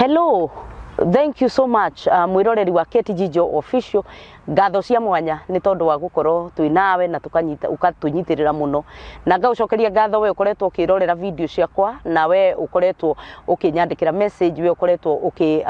Hello, thank you so much, mwiroreri wa Kate Jijo Official. Ngatho cia mwanya nĩ tondũ wa gũkorwo twĩ nawe na tukanyita ũkatũnyitĩrĩra mũno, na ngagũcokeria ngatho we ũkoretwo ũkĩrorera video ciakwa, na we ũkoretwo ũkĩnyandĩkĩra message, we ũkoretwo ũkĩ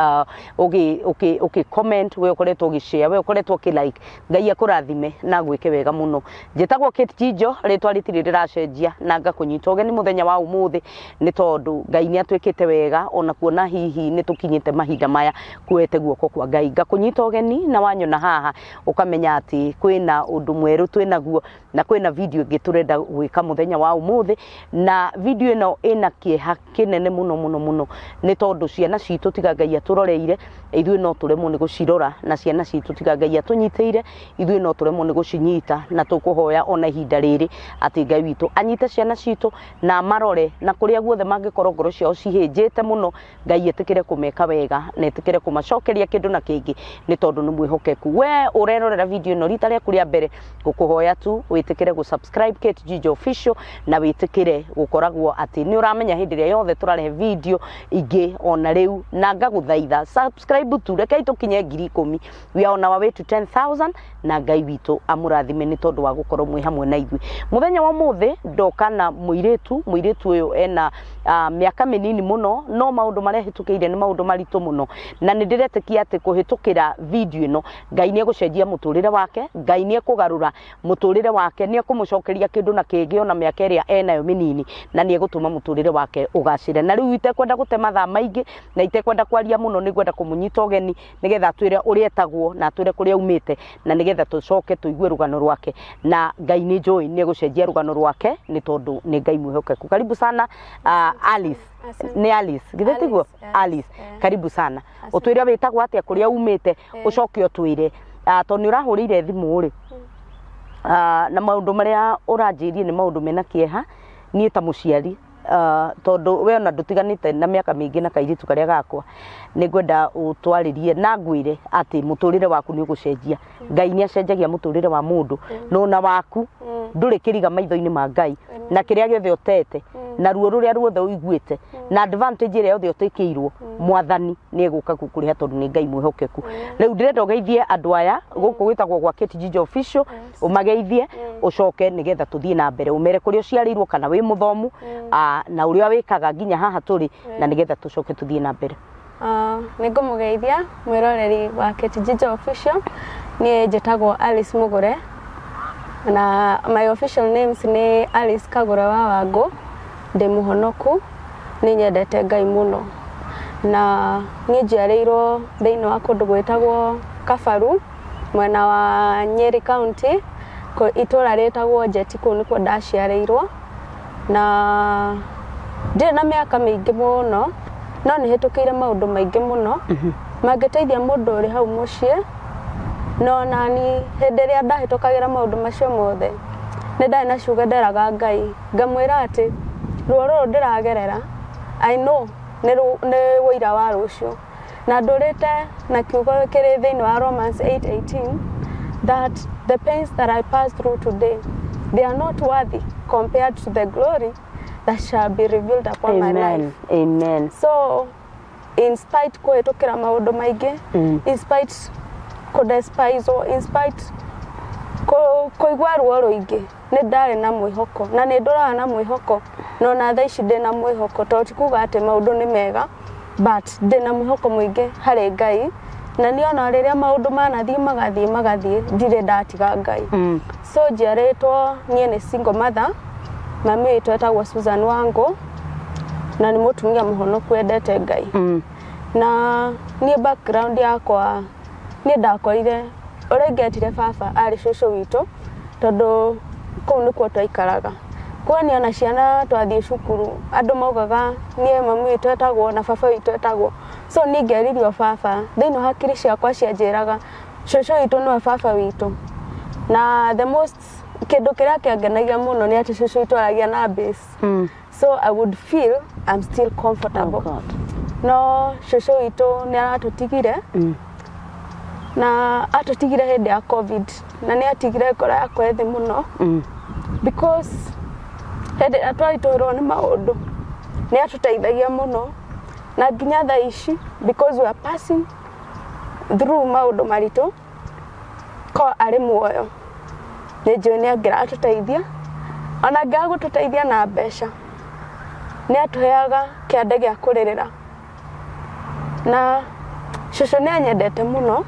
ũkĩ ũkĩ ũkĩ comment, we ũkoretwo ũgĩ share, we ũkoretwo ũkĩ like. Ngai akũrathime na gwĩke wega mũno. Njĩtagwo Kate Jijo, rĩtwa rĩtirĩ rĩracenjia, na ngakũnyita ũgeni mũthenya wa ũmũthĩ nĩ tondũ Ngai nĩ atwĩkĩte wega, ona kuona hihi nĩ tũkinyĩte mahinda maya kuoete guoko kwa Ngai. Ngakũnyita ũgeni, na wanyona haha ũkamenya atĩ kwĩna ũndũ mwerũ twĩnaguo na kwĩna video ĩngĩ tũrenda gwĩka mũthenya wa ũmũthĩ. Na video ĩno ĩna kĩeha kĩnene mũno mũno mũno, nĩ tondũ ciana citũ, tiga Ngai atũroreire ithuĩ, no tũremwo nĩ gũcirora, na ciana citũ, tiga Ngai atũnyitĩire ithuĩ, no tũremwo nĩ gũcinyita. Na tũkũhoya ona ihinda rĩrĩ atĩ Ngai witũ anyite ciana citũ na amarore, na kũrĩa guothe mangĩkorwo ngoro ciao cihĩnjĩte mũno, Ngai ĩtĩkĩre kũmeka wega na ĩtĩkĩre kũmacokeria kĩndũ na kĩngĩ, nĩ tondũ nĩ mwĩhokeku. We ũrerorera video ĩno rita rĩaku rĩa mbere, ngũkũhoya tu wĩtĩkĩre gũ subscribe Kate Jijo Official, na wĩtĩkĩre gũkoragwo atĩ nĩ ũramenya hĩndĩ ĩrĩa yothe tũrarehe video ingĩ ona rĩu. Na ngagũthaitha, subscribe tu, rekei tũkinye 10,000. We are on our way to 10,000, na Ngai witũ amũrathime nĩ tondũ wa gũkorwo mwĩ hamwe na ithuĩ. Mũthenya wa ũmũthĩ ndoka na mũirĩtu. Mũirĩtu ũyũ ena mĩaka mĩnini mũno, no maũndũ marĩa hĩtũkĩire nĩ maũndũ maritũ mũno, na nĩ ndĩretĩkia atĩ kũhĩtũkĩra video ĩno Ngai nĩ egũcenjia mũtũrĩre wake, Ngai nĩ ekũgarũra mũtũrĩre wake, nĩ ekũmũcokeria kĩndũ na kĩngĩ ona mĩaka ĩrĩa enayo mĩnini, na nĩ egũtũma mũtũrĩre wake ũgacĩre. Na rĩu itekwenda gũte mathaa maingĩ na itekwenda kwaria mũno, nĩ ngwenda kũmũnyita ũgeni nĩgetha atwĩre ũrĩa etagwo na atwĩre kũrĩa aumĩte, na nĩgetha tũcoke tũigue rũgano rwake. Na Ngai nĩ njũĩ nĩ egũcenjia rũgano rwake, nĩ tondũ nĩ Ngai mwĩhokeku. Karibu sana, Alice. Asante. Nĩ Alice githĩ tiguo? Alice, yes. Alice, karibu sana. Ũtwĩre wĩtagwo atĩa, kũrĩa umĩte, ũcoke ũtwĩre, tondũ nĩ ũrahũrĩire thimũ rĩ, na maũndũ marĩa ũranjĩrie nĩ maũndũ mena kĩeha. Niĩ ta mũciari, tondũ we ona ndũtiganĩte na mĩaka mĩingĩ na kairĩtu karĩa gakwa, nĩ ngwenda ũtwarĩrie na ngwĩre atĩ mũtũrĩre waku nĩ ũgũcenjia. Ngai nĩ acenjagia mũtũrĩre wa mũndũ, na ona waku ndũrĩ kĩriga maitho-inĩ ma Ngai, na kĩrĩa gĩothe ũtete na ruo rũrĩa ruothe ũiguĩte na advantage ĩrĩa yothe ũtĩkĩirwo, Mwathani nĩ egũka gũkũrĩha, tondũ nĩ Ngai mwĩhokeku. Rĩu ndĩrenda ũgeithie andũ aya gũkũ gwĩtagwo gwa Kate Jijo Official, ũmageithie, ũcoke nĩgetha tũthiĩ na mbere, ũmere kũrĩa ũciarĩirwo, kana wĩ mũthomu, na ũrĩa wĩkaga nginya haha tũrĩ, na nĩgetha tũcoke tũthiĩ na mbere. Nĩ ngũmũgeithia mwĩroreri wa Kate Jijo Official. Niĩ njĩtagwo Alice Mũgũre, na my official names nĩ Alice Kagũre wa Wangũ. Ndĩ mũhonoku, nĩ nyendete Ngai mũno, na niĩ njiarĩirwo thĩinĩ wa kũndũ gwĩtagwo Kabaru, mwena wa Nyeri County, itũũra rĩtagwo Njeti. Kũu nĩkuo ndaciarĩirwo, na ndirĩ na mĩaka mĩingĩ mũno, no nĩ hĩtũkĩire maũndũ maingĩ mũno mangĩteithia mũndũ ũrĩ hau mũciĩ. No nani hĩndĩ ĩrĩa ndahĩtũkagĩra maũndũ macio mothe, nĩ ndarĩ na ciugo nderaga Ngai, ngamwĩra atĩ ruo rũrũ ndĩragerera, I know nĩ ũira wa rũciũ. Na ndũrĩte na kiugo kĩrĩ thĩinĩ wa Romans 8:18 that the pains that I pass through today, they are not worthy compared to the glory that shall be revealed upon my life. Amen, amen. So in spite kũhĩtũkĩra maũndũ maingĩ, in spite kũdespiswo, in spite kũigua ruo rũingĩ, nĩ ndarĩ na mwĩhoko, na nĩ ndũraga na mwĩhoko, na ona thaa ici ndĩ na mwĩhoko, tondũ ti kuga atĩ maũndũ nĩ mega, but ndĩ na mwĩhoko mũingĩ harĩ Ngai. Na niĩ ona rĩrĩa maũndũ manathiĩ magathiĩ magathiĩ, ndirĩ ndatiga Ngai. So njiarĩtwo, niĩ nĩ single mother. Mami witũ etagwo Susan Wango, na nĩ mũtumia mũhonoku wendete Ngai. Na niĩ background yakwa, niĩ ndakorire ũrĩa ingĩetire baba arĩ cũcũ witũ, tondũ kũu nĩkuo twaikaraga. Kwa niĩ ona ciana twathiĩ cukuru, andũ maugaga niĩ mami witũ etagwo na baba witũ etagwo. So niĩ ngeririo baba, thĩinĩ wa hakiri ciakwa cianjĩraga cũcũ witũ nĩwe baba witũ. Na the most kĩndũ kĩrĩa kĩangenagia mũno nĩ atĩ cũcũ witũ aragia na bass. So I would feel I'm still comfortable. Oh God. No cũcũ witũ nĩ aratũtigire, na atũtigire hĩndĩ ya COVID, na nĩ atigire ngoro yakwa ĩthĩ mũno, because hĩndĩ ĩrĩa twaritũhĩrwo nĩ maũndũ, nĩ atũteithagia mũno. Na nginya thaa ici, because we are passing through maũndũ maritũ, ko arĩ muoyo nĩ njũĩ nĩ angĩratũteithia, ona angĩaga gũtũteithia na mbeca, nĩ atũheaga kĩande gĩa kũrĩrĩra. Na cũcũ nĩ anyendete mũno,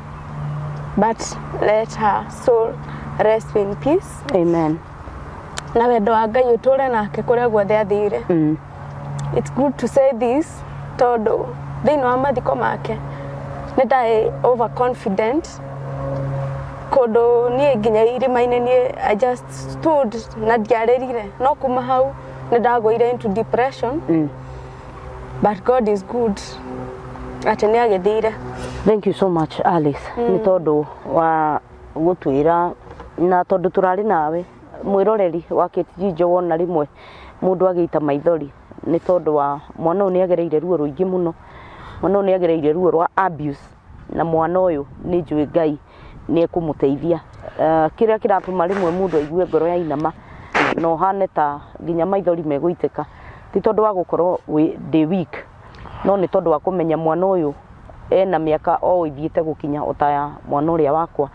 but let her soul rest in peace. Amen. Na wendo wa Ngai ũtũre nake kũrĩa guothe athire. It's good to say this tondũ thĩinĩ wa mathiko make nĩ ndarĩ overconfident kũndũ niĩ nginya irĩma-inĩ niĩ I just stood na ndiarĩrire, no kuma hau nĩ ndagũire into depression. But God is good atĩ nĩ agĩthire. Thank you so much, Alice, nĩ tondũ wa gũtwĩra na tondũ tũrarĩ nawe. Mwĩroreri wa KTG, wona rĩmwe mũndũ agĩita maithori nĩ tondũ wa mwana ũyũ nĩ agereire ruo rũingĩ mũno. Mwana ũyũ nĩ agereire ruo rwa abuse, na mwana ũyũ nĩ njũĩ Ngai nĩ ekũmũteithia. Kĩrĩa kĩratũma rĩmwe mũndũ aigue ngoro ya inama na ũhane ta nginya maithori megũitĩka ti tondũ wa gũkorwo ndĩ weak, no nĩ tondũ wa kũmenya mwana ũyũ ena mĩaka o ithiĩte gũkinya o ta ya mwana ũrĩa wakwa,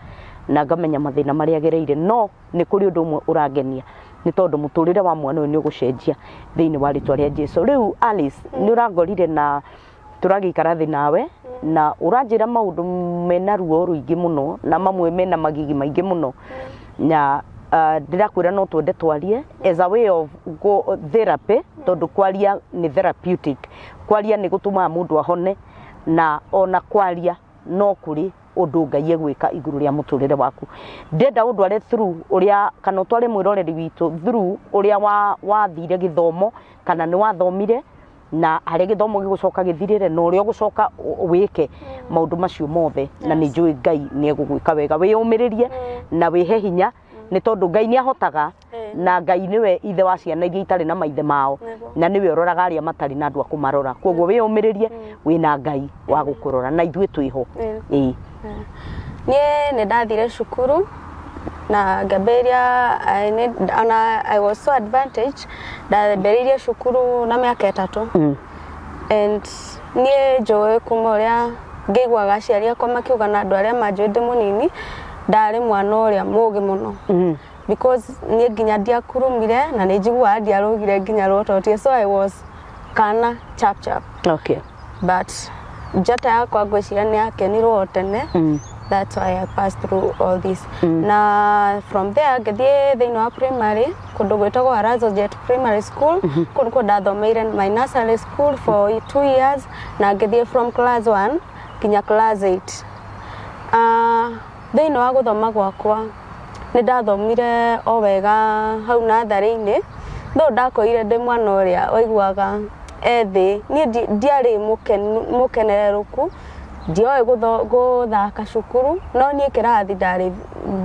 na ngamenya mathĩna marĩa agereire. No nĩ kũrĩ ũndũ ũmwe ũrangenia, nĩ tondũ mũtũrĩre wa mwana ũyũ nĩ ũgũcenjia thĩinĩ wa rĩtwa rĩa Jesu. Rĩu Alice, nĩ ũrangorire na tũragĩikara thĩ nawe na ũranjĩra maũndũ mena ruo rũingĩ mũno na mamwe mena magigi maingĩ mũno, na ndĩrakwĩra no twende twarie as a way of go therapy, tondũ kwaria nĩ therapeutic, kwaria nĩ gũtũmaga mũndũ ahone, na ona kwaria no kũrĩ ũndũ Ngai egwĩka igũrũ rĩa mũtũrĩre waku. Ndenda ũndware through ũrĩa, kana ũtware mwĩroreri witũ through ũrĩa wathire gĩthomo, kana nĩ wathomire, na harĩa gĩthomo gĩgũcoka gĩthirĩre, na ũrĩa ũgũcoka wĩke maũndũ macio mothe. Na nĩ njũĩ Ngai nĩ egũgwĩka wega. Wĩyũmĩrĩrie na wĩhe hinya, nĩ tondũ Ngai nĩ ahotaga, na Ngai nĩwe ithe wa ciana iria itarĩ na maithe mao, na nĩwe ũroraga arĩa matarĩ na andũ a kũmarora. Koguo wĩyũmĩrĩrie, wĩna Ngai wa gũkũrora, na ithuĩ twĩho. Ĩĩ. Niĩ nĩ ndathire cukuru na ngambĩrĩria ona I was so advantage, ndambĩrĩirie cukuru na mĩaka 3. And niĩ njũĩ kuma ũrĩa ngĩiguaga aciari akwa makiuga na andũ arĩa manjũĩ ndĩ mũnini, ndarĩ mwana ũrĩa mũgĩ mũno, because niĩ nginya ndiakurumire na nĩ njiguaga ndiarũgire nginya rwototie, so I was kana chap chap. But njata yakwa ngwĩciria nĩ yakenirwo o tene. That's why I passed through all this. Na from there ngĩthiĩ thĩinĩ wa primary kũndũ gwĩtagwo Arazo Jet Primary School. Kũu nĩkuo ndathomeire my nursery school for 2 years, na ngĩthiĩ from class 1 nginya class 8. Thĩinĩ wa gũthoma gwakwa nĩ ndathomire o wega hau natharĩ-inĩ, though ndakorire ndĩ mwana ũrĩa waiguaga ethĩ. Niĩ ndiarĩ mũkenererũku, ndioĩ gũthaka cukuru, no niĩ kĩrathi ndarĩ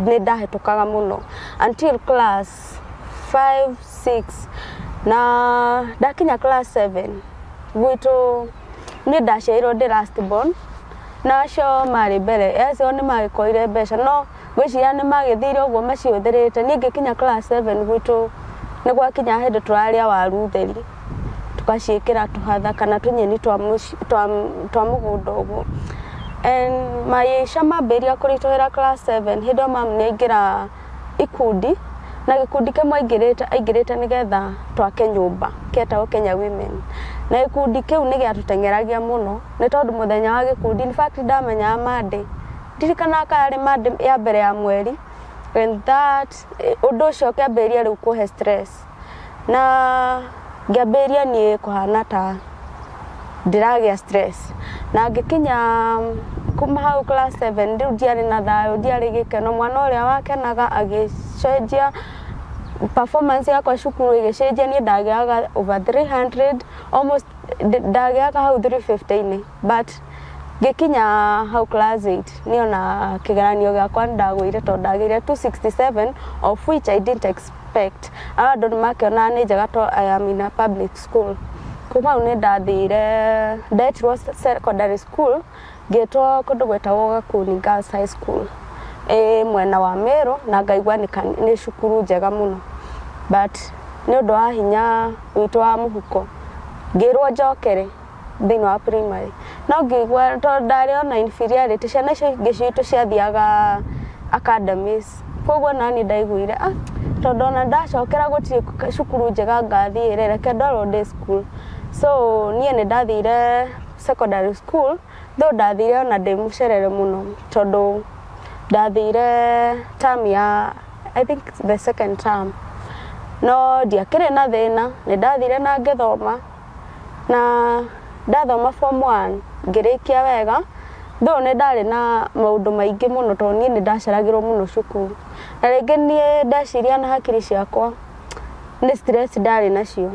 nĩ ndahĩtũkaga mũno until class 5 6, na ndakinya class 7 gwitũ niĩ ndaciarirwo ndĩ last born, na acio marĩ mbere acio nĩ magĩkorire mbeca, no ngwĩciria nĩ magĩthire ũguo macihũthĩrĩte. Niĩ ngĩkinya class 7, gwitũ nĩ gwakinya hĩndĩ tũrarĩa waru theri, tũgaciĩkĩra tũhatha kana tũnyeni twa mũgũnda ũguo, and maica mambĩrĩria kũritũhĩra class 7. Hĩndĩ ĩyo mamu nĩ aingĩra ikundi, na gĩkundi kĩmwe aingĩrĩte aingĩrĩte nĩgetha twake nyũmba, kĩetagwo Kenya Women, na gĩkundi kĩu nĩ gĩatũteng'eragia mũno, nĩ tondũ mũthenya wa gĩkundi, in fact ndamenyaga Monday, ndirikanaga karĩ Monday ya mbere ya mweri, and that ũndũ ũcio ũkĩambĩrĩria rĩu kũhe stress, na ngĩambĩrĩria niĩ kũhana ta ndĩragĩa stress. Na ngĩkinya kuma hau class 7, rĩu ndiarĩ na thayũ, ndiarĩ gĩkeno. Mwana ũrĩa wakenaga agĩcenjia, performance yakwa cukuru ĩgĩcenjia. Niĩ ndagĩaga over 300 almost, ndagĩaga hau 350-inĩ, but ngĩkinya hau class 8, niĩ ona kĩgeranio gĩakwa nĩ ndagũire, tondũ ndagĩire 267, of which I didn't expect. Andũ nĩ makĩonaga nĩ njega to I am in a public school. Kuma hau nĩ ndathire, ndetirwo secondary school, ngĩtwo kũndũ gwĩtagwo Gakuni Girls High School ĩ mwena wa Meru, na ngaigua nĩ cukuru njega mũno, but nĩ ũndũ wa hinya witũ wa mũhuko ngĩrwo njokere. Thĩinĩ wa primary no ngĩigua tondũ ndarĩ ona inferiority, ciana icio ingĩ citũ ciathiaga academies, koguo nani ndaiguire, ah, tondũ ona ndacokera gũtirĩ cukuru njega ngathiĩ rĩ, reke ndorwo day school. So niĩ nĩ ndathire secondary school, though ndathire ona ndĩ mũcerere mũno, tondũ ndathire term ya, I think, the second term, no ndiakĩrĩ na thĩna. Nĩ ndathire na ngĩthoma, na ndathoma form 1 ngĩrĩkia wega, though nĩ ndarĩ na maũndũ maingĩ mũno, tondũ niĩ nĩ ndaceragĩrwo mũno cukuru, na rĩngĩ niĩ ndeciria na hakiri ciakwa nĩ stress ndarĩ nacio,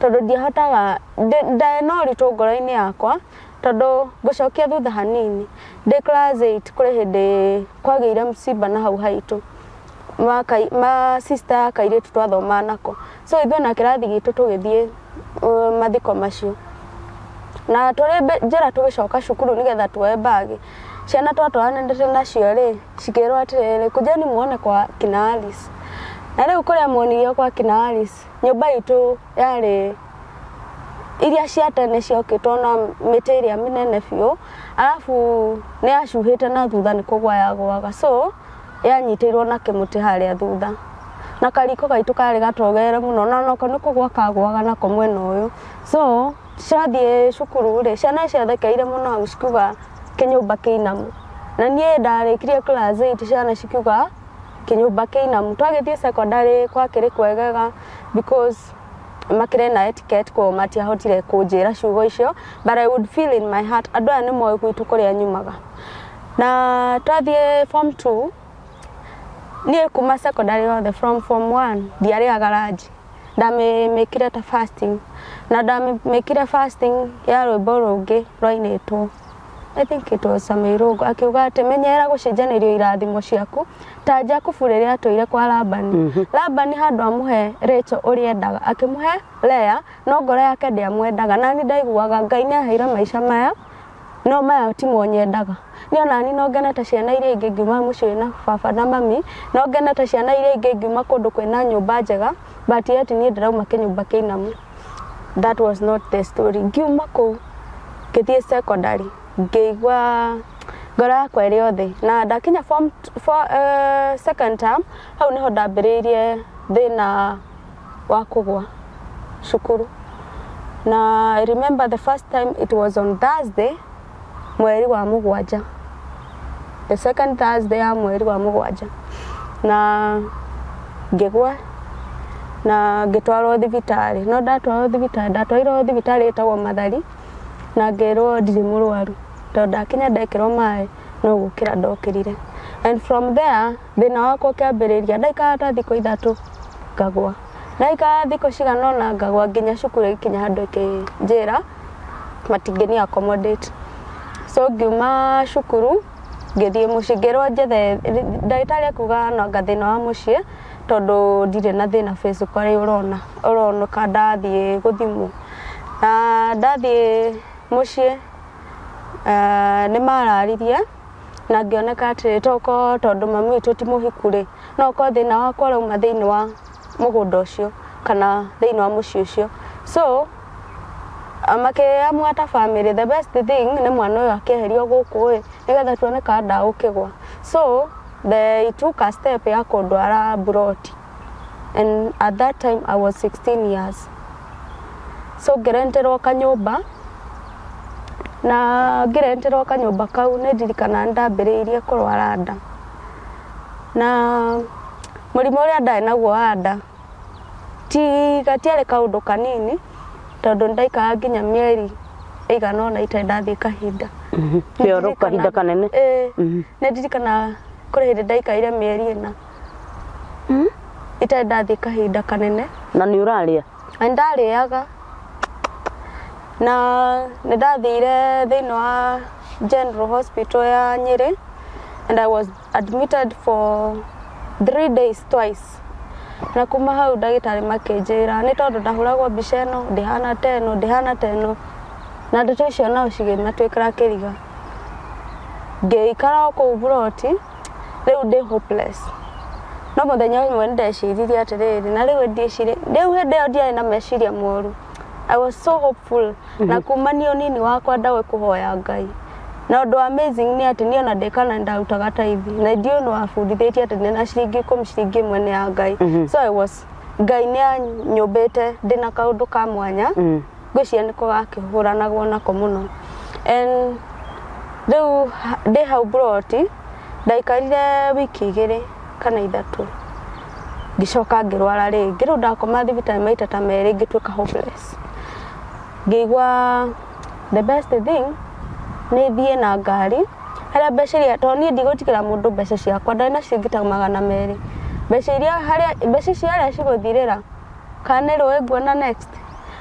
tondũ ndiahotaga, ndarĩ na ũritũ ngoro-inĩ yakwa. Tondũ ngũcokia thutha hanini, ndĩ class 8 kũrĩ hĩndĩ kwagĩire msiba na hau haitũ, ma sister ya kairĩtu twathomaga nako. So ithuĩ na kĩrathi gitũ tũgĩthiĩ mathiko macio, na tũrĩ njĩra tũgĩcoka cukuru nĩgetha tuoe bagi, ciana twatwaranĩte nacio rĩ cikĩrwo atĩrĩrĩ, "Kujeni muone kwa kina Alice." Na rĩu kũrĩa muonirio kwa kina Alice, nyũmba itũ yarĩ iria cia tene ciokĩtwo na mĩtĩ ĩrĩa mĩnene biũ, arabu nĩ yacuhĩte na thutha, nĩ kũgwa yagwaga, so yanyitĩirwo na kĩmũtĩ harĩa thutha, na kariko gaitũ karĩ gatogere mũno, na nako nĩ kũgwa kagwaga nako mwena ũyũ. So ciathiĩ cukuru rĩ, ciana ciathekeire mũno hau cikiuga kĩnyũmba kĩinamu, na niĩ ndarĩkirie class 8 ciana cikiuga kĩnyũmba kĩinamu. Twagĩthiĩ secondary kwakĩrĩ kwegega, because makĩrĩ na etiquette, koguo matiahotire kũnjĩra ciugo icio, but I would feel in my heart andũ aya nĩ moĩ gwitũ kũrĩa nyumaga. Na twathiĩ form 2, niĩ kuma secondary yothe from form 1 ndiarĩaga lunch, ndamĩmĩkire ta fasting, na ndamĩkire fasting ya rwĩmbo rũngĩ rwainĩtwo, I think it was Samuel, akiuga atĩ menyerera gũcenjanĩrio irathimo ciaku ta Jakubu rĩrĩa atũire kwa Labani. Labani handũ amũhe Rachel ũrĩa endaga, akĩmũhe Lea, no ngoro yake ndĩamwendaga. Na niĩ ndaiguaga Ngai nĩ aheire maica maya, no maya timo nyendaga. Niĩ ona niĩ no ngene ta ciana iria ingĩ ngiuma mũciĩ wĩna baba na mami, no ngene ta ciana iria ingĩ ngiuma kũndũ kwĩna nyũmba njega, but yet niĩ ndĩrauma kĩnyũmba kĩinamu. That was not the story. Ngiuma kũu ngĩthiĩ secondary, ngĩigua ngoro yakwa ĩrĩ othe, na ndakinya form for, second term, hau niho ndambĩrĩirie thĩna wa kũgwa cukuru. Na I remember the first time, it was on Thursday, mweri wa mũgwanja, the second Thursday ya mweri wa mũgwanja, na ngĩgwa na ngĩtwarwo thibitarĩ. No ndatwarwo thibitarĩ, ndatwarirwo thibitarĩ ĩtagwo Mathari, na ngĩrwo ndirĩ mũrwaru, tondũ ndakinya ndekĩrwo maĩ no gũkĩra ndokĩrire. And from there thĩna wakwa ũkĩambĩrĩria. Ndaikara ta thikũ 3 ngagwa, ndaikara thikũ cigana ũna ngagwa, nginya cukuru ĩgĩkinya handũ ĩkĩnjĩra matingĩni accommodate. So ngiuma cukuru ngĩthiĩ mũciĩ, ngĩrwo njethe ndagĩtarĩ, akuga no anga thĩna wa mũciĩ, tondũ ndirĩ na thĩna physically ũrona ũroneka ndathiĩ gũthimwo. Na ndathiĩ mũciĩ, nĩ mararirie na ngĩoneka atĩ toko tondũ mami witũ ti mũhiku rĩ, no ũkorwo thĩna wakwa ũrauma thĩinĩ wa mũgũnda ũcio kana thĩinĩ wa mũciĩ ũcio. So makĩamua ta family the best thing nĩ mwana ũyũ akĩeherio gũkũ ĩ, nĩgetha tuone kana ndagũkĩgwa. So they took a step ya kũndwara buroti, and at that time I was 16 years. So ngĩrenterwo kanyũmba, na ngĩrenterwo kanyũmba kau nĩ ndirikana ndambĩrĩirie kũrwara nda, na mũrimũ ũrĩa ndarĩ naguo wa nda ti gatiarĩ kaũndũ kanini, tondũ ndaikara nginya mĩeri ĩigana ũna itarĩ ndathiĩ kahinda. Kĩoro kahinda kanene. Ĩĩ. Nĩ ndirikana kũrĩ hĩndĩ ndaikaire mĩeri 4 itarĩ ndathiĩ kahinda kanene. Na nĩ ũrarĩa? Na ndarĩaga, na nĩ ndathire thĩinĩ wa General Hospital ya Nyĩrĩ, and I was admitted for 3 days twice. Na kuma hau ndagĩtarĩ makĩnjĩra nĩ tondũ ndahũragwo mbica ĩno ndĩhana ta ĩno, ndĩhana ta ĩno, na ndeto icio nao cigĩmatuĩkĩra kĩriga. Ngĩikara o kũu buroti rĩu ndĩ hopeless. No mũthenya ũmwe nĩ ndeciririe atĩrĩrĩ, na rĩu ndiĩcirie rĩu, hĩndĩ ĩyo ndiarĩ na meciria moru. I was so hopeful. Na kumania ũnini wakwa ndawe kũhoya Ngai, na ũndũ amazing nĩ atĩ niĩ ona ndĩ kana ndarutaga tithe, na ndiũĩ nĩ wabundithĩtie atĩ ndĩna ciringi 10, ciringi 1 nĩ ya Ngai. So I was, Ngai nĩ anyũmbĩte ndĩna kaũndũ ka mwanya. Ngwĩciria nĩko gakĩhũranagwo nako mũno. And rĩu ndĩ hau buroti, ndaikarire wiki 2 kana 3, ngĩcoka ngĩrwara rĩngĩ. Rĩu ndakoma thibitarĩ maita ta merĩ, ngĩtuĩka hopeless, ngĩigua the best thing nĩ thiĩ na ngari harĩa mbeca iria, tondũ niĩ ndigũtigĩra mũndũ mbeca ciakwa. Ndarĩ na ciringi ta 200. Mbeca iria, harĩa mbeca icio, harĩa cigũthirĩra, kana nĩ rũĩ nguona next,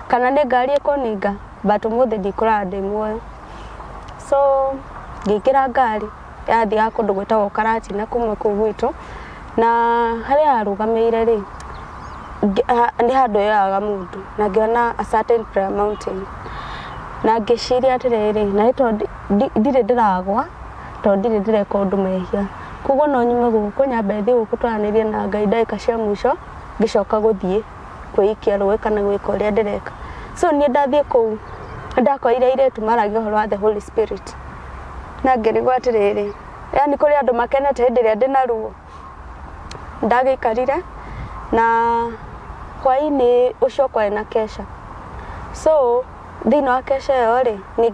kana nĩ ngari ĩkũninga, but ũmũthĩ ndikũrara ndĩ muoyo. So ngĩingĩra ngari yathiaga kũndũ gwĩtagwo Karatina kuma kũu gwitũ, na harĩa yarũgamĩire rĩ, nĩ handũ yoyaga mũndũ, na ngĩona a certain prayer mountain, na ngĩciria atĩrĩrĩ, na nĩ tondũ ndirĩ ndĩragwa, tondũ ndirĩ ndĩreka ũndũ mehia, koguo no nyume gũkũ nyambe thiĩ gũkũ twaranĩrie na Ngai ndagĩka cia mũico, ngĩcoka gũthiĩ kwĩikia rũĩ kana gwĩka ũrĩa ndĩreka. So niĩ ndathiĩ kũu, ndakorire airĩtu maragia ũhoro wa the Holy Spirit, na ngĩrigwo atĩrĩrĩ, yani kũrĩ andũ makenete hĩndĩ ĩrĩa ndĩna ruo. Ndagĩikarire na hwaĩ-inĩ ũcio kwarĩ na kesha. So thĩinĩ wa kesha ĩyo rĩ, niĩ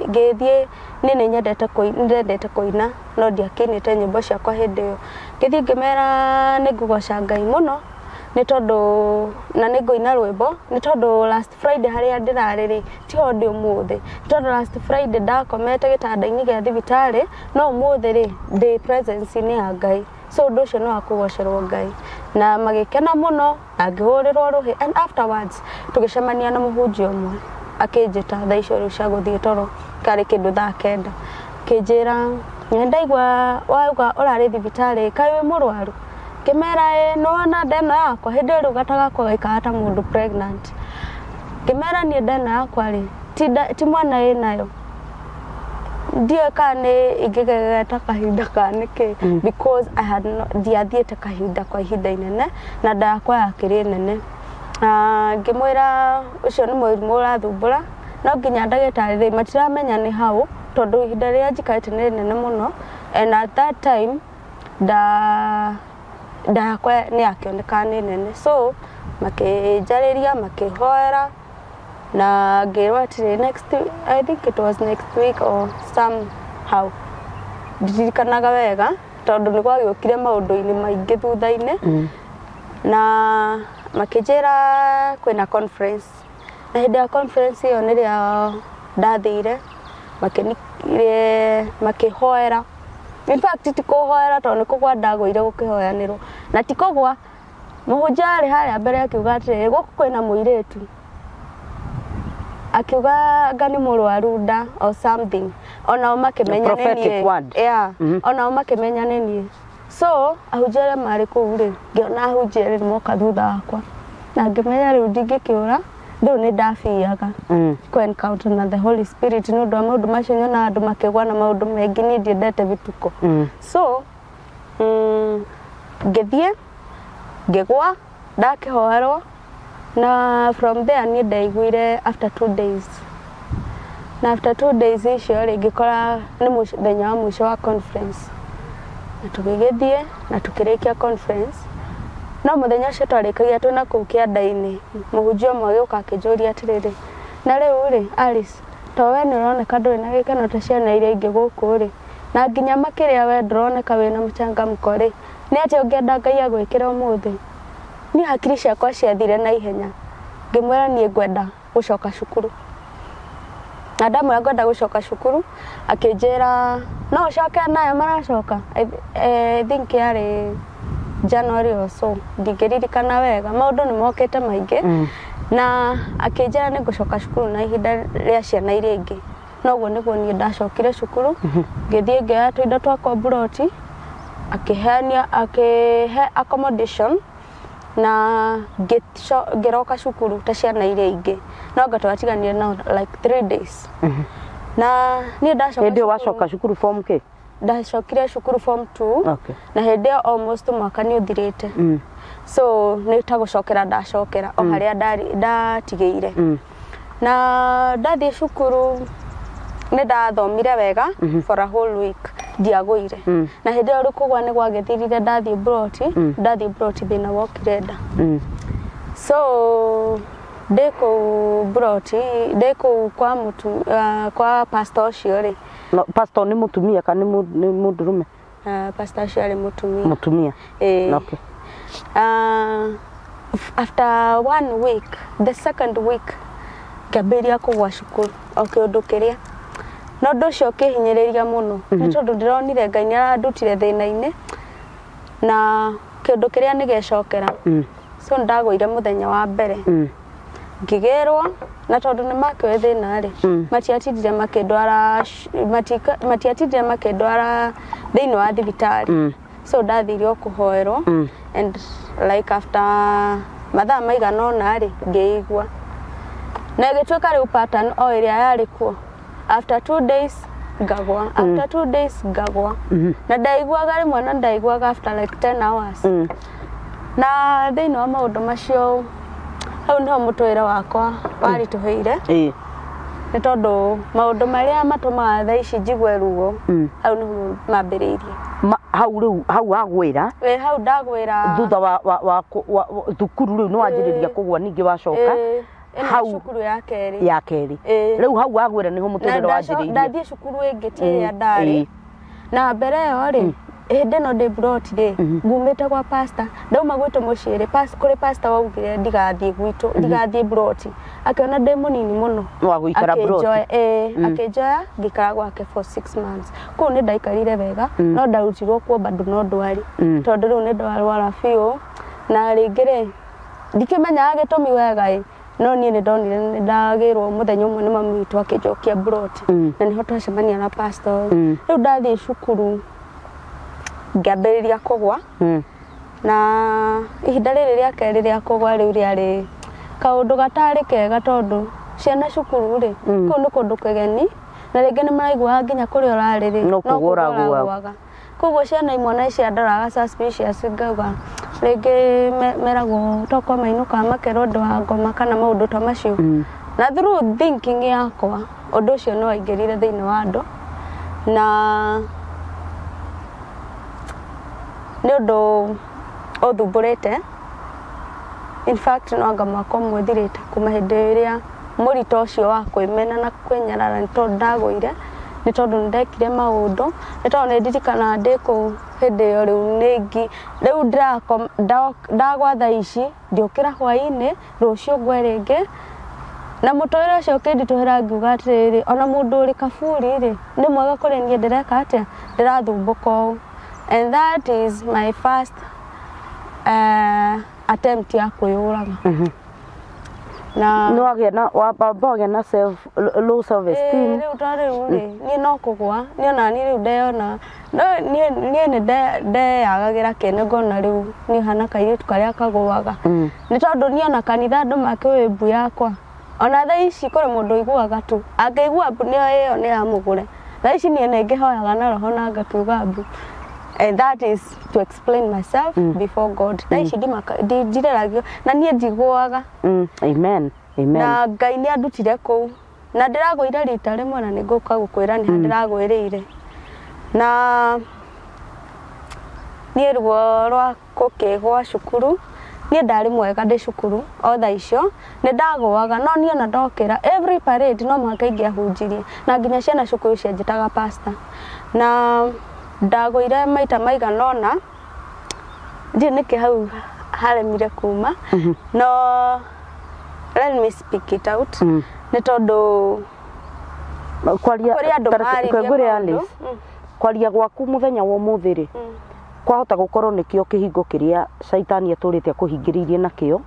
ngĩthiĩ. Niĩ nĩ nyendete kũina, no ndiakĩinĩte nyĩmbo ciakwa hĩndĩ ĩyo. Ngĩthiĩ ngĩmera nĩ ngũgoca Ngai mũno nĩ tondũ na nĩ ngũina rwĩmbo, nĩ tondũ last Friday harĩa ndĩrarĩ rĩ, tiho ndĩ ũmũthĩ, nĩ tondũ last Friday ndakomete gĩtanda-inĩ gĩa thibitarĩ, no ũmũthĩ rĩ, ndĩ presence-inĩ ya Ngai. So ũndũ ũcio nĩ wa kũgocerwo Ngai, na magĩkena mũno na ngĩhũrĩrwo rũhĩ. And afterwards tũgĩcemania na mũhunjia ũmwe, akĩnjĩta thaa icio rĩu cia gũthiĩ toro, karĩ kĩndũ thaa 9, akĩnjĩra, "Nĩ ndaigua wauga ũrarĩ thibitarĩ, kaĩ wĩ mũrwaru?" Ngĩmera ĩ, nĩwona nda ĩno yakwa. Hĩndĩ ĩyo rĩu gata gakwa gaikaraga ta mũndũ pregnant. Ngĩmera niĩ nda ĩno yakwa rĩ, ti mwana ĩnayo, ndiũĩ kana nĩ ingĩgegeta kahinda kana nĩkĩ, because I had no, ndiathiĩte kahinda kwa ihinda inene na nda yakwa yakĩrĩ nene. Na ngĩmwĩra ũcio nĩ mũrimũ ũrathumbũra, no nginya ndagĩtarĩ rĩ matiramenya nĩ hau, tondũ ihinda rĩrĩa njikarĩte nĩ rĩnene mũno, and at that time nda yakwa nĩ yakĩonekaga nĩ nene. So makĩnjarĩria, makĩhoera, na ngĩrwo atĩrĩ next, I think it was next week or somehow, ndiririkanaga wega tondũ nĩ gwagĩũkire maũndũ-inĩ maingĩ thutha-inĩ. Na makĩnjĩra kwĩna conference, na hĩndĩ ya conference ĩyo nĩrĩo ndathire makĩhoera. In fact ti kũhoera, tondũ nĩ kũgwa ndagũire gũkĩhoyanĩrwo, na ti kũgwa, mũhunjia arĩ harĩa mbere akiuga atĩrĩrĩ, gũkũ kwĩna mũirĩtu, akiuga anga nĩ mũrwaru nda or something, onao makĩmenya nĩ Prophetic niĩ. word. Yeah, onao makĩmenya nĩ niĩ. So ahunjia arĩa marĩ kũu rĩ, ngĩona ahunjia erĩ moka thutha wakwa, na ngĩmenya rĩu ndingĩkĩũra, rĩu nĩ ndabiaga kũ encounter na the Holy Spirit, nĩ ũndũ wa maũndũ macio nyonaga andũ makĩgwa na maũndũ maingĩ. Niĩ ndiendete bituko. So ngĩthiĩ ngĩgwa, ndakĩhoerwo, na from there niĩ ndaiguire after 2 days, na after 2 days icio rĩ, ngĩkora nĩ mũthenya wa mũico wa conference, na tũgĩgĩthiĩ na tũkĩrĩkia conference. No mũthenya ũcio twarĩkagia twĩna kũu kĩanda-inĩ, mũhunjia ũmwe agĩũka akĩnjũria atĩrĩrĩ, "Na rĩu rĩ, Alice, to we nĩ ũroneka ndũrĩ na gĩkeno ta ciana iria ingĩ gũkũ rĩ, na nginya makĩrĩa we ndũroneka wĩna mũchangamko rĩ, nĩ atĩa ũngĩenda Ngai agwĩkĩre ũmũthĩ?" Niĩ hakiri ciakwa ciathire na ihenya, ngĩmwĩra niĩ ngwenda gũcoka cukuru. Na ndamwĩra ngwenda gũcoka cukuru, akĩnjĩra no ũcoke nayo maracoka. I think yarĩ January or so, ndingĩririkana wega, maũndũ nĩ mokĩte maingĩ. Na akĩnjĩra nĩ ngũcoka cukuru na ihinda rĩa ciana iria ingĩ. Noguo nĩguo niĩ ndacokire cukuru, ngĩthiĩ ngĩoya tũindo twakwa mburoti, akĩheania, akĩhe accommodation, na ngĩroka cukuru ta ciana iria ingĩ. No anga twatiganire nao like 3 days. Na niĩ ndacoka Hĩndĩ ĩyo cukuru- wacoka cukuru form kĩ? Ndacokire cukuru form 2. Na hĩndĩ ĩyo almost mwaka nĩ ũthirĩte. So nĩ ta gũcokera ndacokera o harĩa ndatigĩire. Na ndathiĩ cukuru nĩ ndathomire wega for a whole week, ndiagũire. Na hĩndĩ ĩyo rĩu kũgwa nĩ gwagĩthirire. Ndathiĩ broti, ndathiĩ broti thĩna wokire nda. So ndĩ kũu broti, ndĩ kũu kwa mũtu, kwa pastor ũcio rĩ. No, pastor nĩ mũtumia kana nĩ mũndũrũme? Pastor ũcio arĩ mũtumia. Mũtumia. Ĩĩ. Okay. After one week, the second week, ngĩambĩrĩria kũgwa cukuru o kĩũndũ kĩrĩa, na ũndũ ũcio ũkĩhinyĩrĩria mũno, nĩ tondũ ndĩronire Ngai nĩ arandutire thĩna-inĩ na kĩũndũ kĩrĩa nĩ gecokera. So ndagũire mũthenya wa mbere, ngĩgĩrwo, na tondũ nĩ makĩoĩ thĩna rĩ, matiatindire makĩndwara matiatindire makĩndwara thĩinĩ wa thibitarĩ. So ndathire o kũhoerwo, and like after mathaa maigana ũna rĩ, ngĩigua na ĩgĩtuĩka rĩu pattern o ĩrĩa yarĩ kuo. After 2 days ngagwa, after 2 days ngagwa, na ndaiguaga rĩmwe na ndaiguaga after like 10 hours. Na thĩinĩ wa maũndũ macio, hau nĩho mũtũrĩre wakwa waritũhĩire, nĩ tondũ maũndũ marĩa matũmaga thaa ici njigue ruo, hau nĩho mambĩrĩirie. Hau rĩu hau wagwĩra? Ĩ, hau ndagwĩra. Thutha wa thukuru rĩu nĩ wanjĩrĩria kũgwa ningĩ wacoka? Ĩ, ĩno Hau cukuru ya kerĩ. Ya kerĩ. Ĩ. Rĩu hau wagwĩra nĩho Na mũtũrĩre wanjĩrĩirie? Ndathiĩ cukuru ĩngĩ, ti ĩrĩa ndarĩ. Na mbere ĩyo rĩ, hĩndĩ ĩno ndĩ broti rĩ, ngumĩte kwa pastor, ndauma gwitũ mũciĩ rĩ, kũrĩ pastor waugire ndigathiĩ gwitũ, ndigathiĩ broti, akĩona ndĩ mũnini mũno Wa gũikara broti. Akĩnjoya, ĩĩ, akĩnjoya ngĩikara gwake for 6 months. Kũu nĩ ndaikarire wega, no ndarutirwo kuo bado no ndwari, tondũ rĩu nĩ ndarwara biũ, na rĩngĩ rĩ, ndikĩmenyaga gĩtũmi wega ĩ, no niĩ nĩ ndonire nĩ ndagĩrwo mũthenya ũmwe nĩ mami witũ akĩnjokia broti, na nĩho twacemania na pastor ũyũ. Rĩu ndathiĩ cukuru ngĩambĩrĩria kũgwa, na ihinda rĩrĩ rĩa kerĩ rĩa kũgwa rĩu rĩarĩ kaũndũ gatarĩ kega, tondũ ciana cukuru rĩ, kũu nĩ kũndũ kĩgeni, na rĩngĩ nĩ maraiguaga nginya kũrĩa ũrarĩ rĩ, No kũgwa ũragũaga. Ũragũaga. Koguo ciana imwe na ciandoraga suspicious, ngauga rĩngĩ meragwo tokorwo mainũkaga makerwo ũndũ wa ngoma kana maũndũ ta macio. Na through thinking yakwa, ũndũ ũcio nĩ waingĩrire thĩinĩ wa andũ, na nĩ ũndũ ũthumbũrĩte. In fact, no anga mwaka ũmwe ũthirĩte kuma hĩndĩ ĩrĩa mũrito ũcio wa kwĩmena na kwĩnyarara, nĩ tondũ ndagũire, nĩ tondũ nĩ ndekire maũndũ, nĩ tondũ nĩ ndirikanaga ndĩ kũu hĩndĩ ĩyo. Rĩu nĩ rĩu ndagwa thaa ici, ndiũkĩra hwaĩ-inĩ, rũciũ ngwe rĩngĩ, na mũtũrĩre ũcio ũkĩnditũhĩra, ngiuga atĩrĩrĩ, ona mũndũ ũrĩ kaburi rĩ, nĩ mwega kũrĩ niĩ ndĩreka atĩa, ndĩrathumbũka ũũ. And that is my first attempt ya kwĩyũraga. Na Nĩ wagĩa na wamba wagĩa na self low self esteem. Rĩu to rĩu rĩ, niĩ no kũgwa niĩ ona niĩ rĩu ndeyona, no niĩ nĩ ndeyagagĩra kĩene, ngona rĩu niĩ hana kairĩtu karĩa kagũaga, nĩ tondũ niĩ ona kanitha andũ makĩũĩ mbu yakwa. Ona thaa ici kũrĩ mũndũ ũiguaga tu, angĩigua mbu nĩyo ĩyo nĩ ya mũgũre. Thaa ici niĩ nĩ ngĩhoyaga na roho na ngakiuga mbu, and that is to explain myself before God. Thaa ici ndireragio na niĩ ndigũaga. Amen, amen. Na Ngai nĩ andutire kũu, na ndĩragũire rita rĩmwe, na nĩ ngũka gũkwĩra nĩ ha ndĩragwĩrĩire. Na niĩ ruo rwa gũkĩgwa cukuru, niĩ ndarĩ mwega ndĩ cukuru o thaa icio nĩ ndagũaga, no niĩ ona ndokĩra every parade no mũhaka ingĩahunjirie, na nginya ciana cukuru cianjĩtaga pastor. Na ndagũire maita maigana ũna, ndiũĩ nĩkĩ hau haremire kuma, no let me speak it out, nĩ tondũ Kwaria kũrĩ andũ maririe ngwĩre maũndũ. Alice, kwaria gwaku muthenya wa ũmũthĩ rĩ, kwahota gũkorwo nĩkĩo kĩhingo kĩrĩa caitani atũrĩte akũhingĩrĩirie nakĩo,